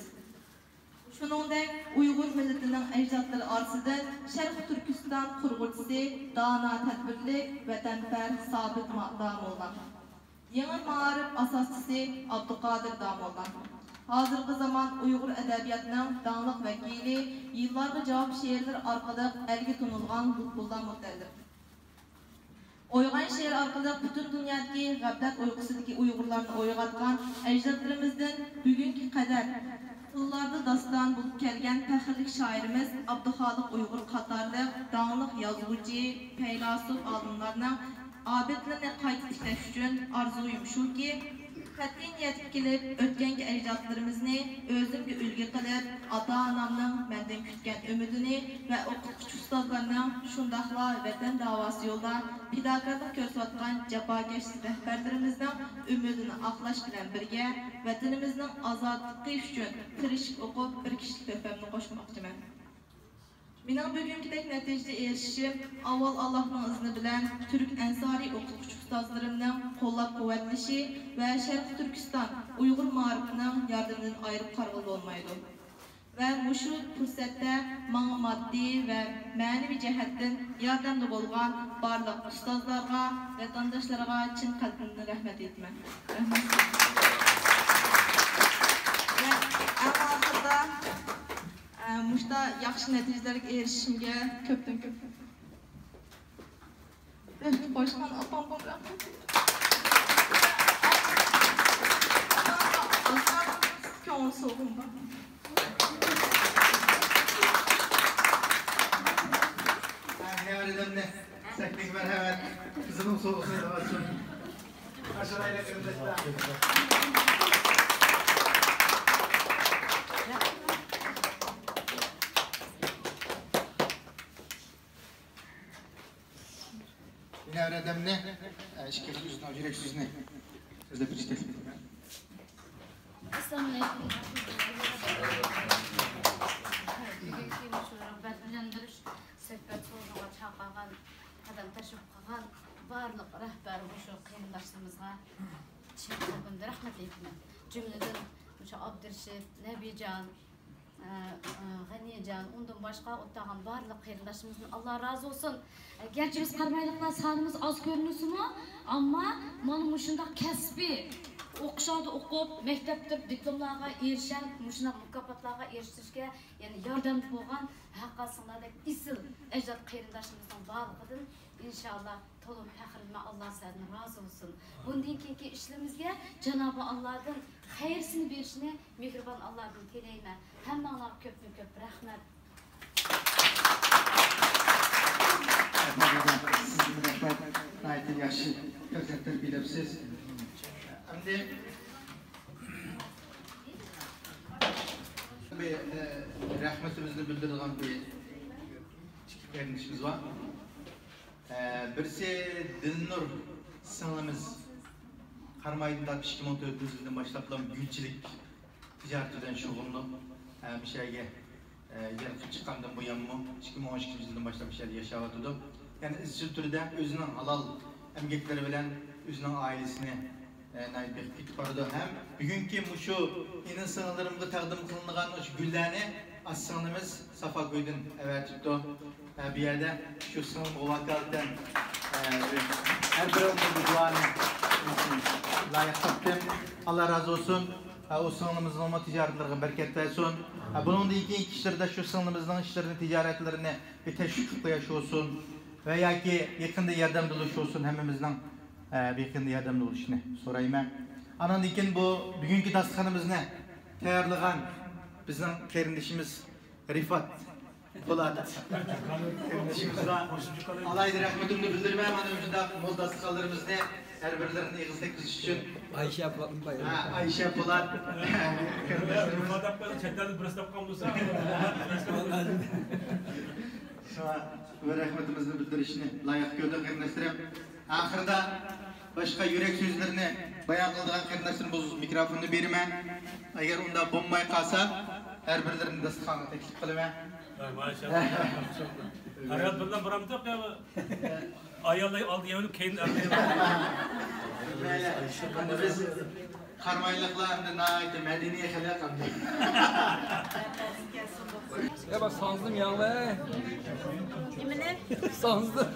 شۇنىڭدەك ئۇيغۇر مىللىتىنىڭ ئەجدادلىرى ئارىسىدىن شەرقىي تۈركىستان قۇرغۇچىسى، دانا، تەدبىرلىك، ۋەتەنپەرۋەر سابىت ما-، داموللا، يېڭى مائارىپ ئاساسچىسى ئابدۇقادىر داموللا، ھازىرقى زامان ئۇيغۇر ئەدەبىياتىنىڭ داڭلىق ۋەكىلى، يىللارغا جاۋاب شېئىرلىرى ئارقىلىق ئەلگە تونۇلغان لۇتپۇللا مۇتەللىپ. ئويغان شېئىرى ئارقىلىق پۈتۈن دۇنيادىكى غەپلەت ئۇيقۇسىدىكى ئۇيغۇرلارنى ئويغاتقان ئەجدادلىرىمىزدىن بۈگۈنگە قەدەر تىللاردا داستان بولۇپ كەلگەن پەخىرلىك شائىرىمىز ئابدۇخالىق ئۇيغۇر قاتارلىق داڭلىق يازغۇچى، پەيلاسوپ، ئالىملارنىڭ ئابىدىلىرىنى قايتا تىكلەش ئۈچۈن ئارزۇيۇم شۇكى، قەتئىي نىيەتكە كېلىپ، ئۆتكەنكى ئەجدادلىرىمىزنى ئۆزۈمگە ئۈلگە قىلىپ، ئاتا-ئانامنىڭ مەندىن كۈتكەن ئۈمىدىنى ۋە ئوقۇتقۇچى ئۇستازلارنىڭ، شۇنداقلا ۋەتەن داۋاسى يولىدا پىداكارلىق كۆرسىتىۋاتقان جاپاكەش رەھبەرلىرىمىزنىڭ ئۈمىدىنى ئاقلاش بىلەن بىرگە، ۋەتىنىمىزنىڭ ئازادلىقى ئۈچۈن تىرىشىپ ئوقۇپ، بىر كىشىلىك تۆھپەمنى قوشماقچىمەن. مېنىڭ بۈگۈنكىدەك نەتىجىگە ئېرىشىشىم ئاۋۋال ئاللاھنىڭ ئىزنى بىلەن تۈرك ئەنسارىي ئوقۇتقۇچى ئۇستازلىرىمنىڭ قوللاپ-قۇۋۋەتلىشى ۋە شەرقىي تۈركىستان ئۇيغۇر مائارىپىنىڭ ياردىمىدىن ئايرىپ قارىغىلى بولمايدۇ. ۋە مۇشۇ پۇرسەتتە ماڭا ماددىي ۋە مەنىۋى جەھەتتىن ياردەمدە بولغان بارلىق ئۇستازلارغا، ۋەتەنداشلارغا چىن قەلبىمدىن رەھمەت ئېيتىمەن. رەھمەت. ۋە ئەڭ ئاخىرىدا، ئە، ياخشى نەتىجىلەرگە ئېرىشىشىمگە كۆپتىن كۆپ رەھمەت. باشقان ئاپام بۇ رەھمەت. كۆڭۈل سوغۇم بار. نەۋرىلىرىمنى سەكتىگە مەرھەمەت، قىزىنىڭ سوغۇسىنى دەۋاتسۇن. قارشىلايلى قېرىنداشلار. نەۋرە ئادەمنى، ئىككى قىز ئۆزىنىڭ يۈرەك سۆزىنى سۆزلەپ بېرىشكە تەكلىپ قىلىمەن. ئەسسالامۇئەلەيكۇم. بۈگۈنكى مۇشۇ رىغبەتلەندۈرۈش سۆھبەت سورۇنىغا چاقىرغان، قەدەم تەشرىپ قىلغان بارلىق رەھبەر مۇشۇ قېرىنداشلىرىمىزغا چىن قەلبىمدىن رەھمەت ئېيتىمەن. جۈملىدىن مۇشۇ ئابدۇرېشىت، نەبىجان، ئە، ئە، غەنىجان، ئۇندىن باشقا ئولتۇرغان بارلىق قېرىنداشلىرىمىزدىن ئاللا رازى بولسۇن. ئە، گەرچە بىز قارامايلىقلار سانىمىز ئاز كۆرۈنسىمۇ، ئەمما مانا مۇشۇنداق كەسپىي ئوقۇشلاردا ئوقۇپ، مەكتەپ پۈتتۈرۈپ دىپلوملارغا ئېرىشەن، مۇشۇنداق مۇكاپاتلارغا ئېرىشىشكە يەنە ياردەمچى بولغان ھەققە سىڭلىدەك ئېسىل ئەجداد قېرىنداشلىرىمىزنىڭ بارلىقىدىن ئىنشاللا تولىمۇ پەخىرلىنىمەن، ئاللا سىلەردىن رازى بولسۇن. بۇندىن كېيىنكى ئىشلىرىمىزگە جانابى ئاللادىن خەيرىسىنى بېرىشىنى مېھرىبان ئاللادىن تىلەيمەن. ھەممىڭلارغا كۆپتىن كۆپ رەھمەت. رەھمەت، رەھمەت. سىزگىمۇ رەھمەت. ناھايىتى ياخشى پەرزەنتلەر بېرىپسىز. ئەمدى بىر، ئە، رەھمىتىمىزنى بىلدۈرىدىغان بىر ئىككى قېرىندىشىمىز بار. ئە، بىرسى دىلنۇر سىڭلىمىز قارامايدىن تارتىپ ئىككى مىڭ تۆتىنچى يىلدىن باشلاپلا گۈلچىلىك تىجارىتى بىلەن شۇغۇللىنىپ، ئە، مۇشۇ يەرگە، ئە، يەر قىلىپ چىققاندىن بۇيانمۇ ئىككى مىڭ ئون ئىككىنچى يىلدىن باشلاپ مۇشۇ يەردە ياشاۋاتىدۇ. يەنە ئىزچىل تۈردە ئۆزىنىڭ ھالال ئەمگەكلىرى بىلەن ئۆزىنىڭ ئائىلىسىنى ئە، ناھايىتى بېقىپ كېتىپ بارىدۇ ھەم بۈگۈنكى مۇشۇ ئىنى سىڭىللىرىمغا تەقدىم قىلىنغان مۇشۇ گۈللەرنى ئاز سىڭلىمىز سافاگۈيدىن ئەۋەتىپتۇ. ئە، بۇ يەردە شۇ سىڭلىمغا ۋاكالىتەن، ئە، ھەر بىرىڭلارغا بۇ دۇئانى لايىق تاپتىم. ئاللا رازى بولسۇن. ئە، ئۇ سىڭلىمىزنىڭمۇ تىجارەتلىرىگە بەرىكەت بەرسۇن. ئە، بۇنىڭدىن كېيىنكى ئىشلىرىدا شۇ سىڭلىمىزنىڭ ئىشلىرىنى، تىجارەتلىرىنى بىر تەشۋىق قىلىپ قويۇش بولسۇن ۋە ياكى يېقىندا ياردەمدە بولۇش بولسۇن ھەممىمىزنىڭ. ئە، بىر يېقىندا ياردەمدە بولۇشنى سورايمەن. ئاناندىن كېيىن بۇ بۈگۈنكى داستىخىنىمىزنى تەييارلىغان بىزنىڭ قېرىندىشىمىز رىفات پولات قېرىندىشىمىزغا ئالاھىدە رەھمىتىمنى بىلدۈرىمەن. مانا مۇشۇنداق مول داستىخانلىرىمىزنى ھەر بىرلىرىنى ئېغىز تەگكۈزۈش ئۈچۈن. ئايشە پولات. ھە، ئايشە پولات. رىفات ئاپا چەت ئەلدە بىرسى تاپقان بولسا. شۇڭا بۇ رەھمىتىمىزنى بىلدۈرۈشنى لايىق كۆردۇق، قېرىنداشلىرىم. ئاخىرىدا باشقا يۈرەك سۆزلىرىنى بايان قىلىدىغان قېرىنداشلىرىمىز بولسا مىكروفوننى بېرىمەن. ئەگەر ئۇنداق بولماي قالسا، ھەر بىرلىرىنى داستىخانغا تەكلىپ قىلىمەن. ھاي، ماشائاللاھ. ھەر ھال بىلەن بارامدۇق يا؟ ئاياللار ئالدى يەۋېلىپ، كەينىدىن ئەرلەر يەۋېلىپ. مەيلى. ئەمدى بىز قارامايلىقلار ئەمدى ناھايىتى مەدەنىي خەلق ئەمدى. يا بار ساڭزىم ياڭلار. نېمىنى؟ ساڭزىم.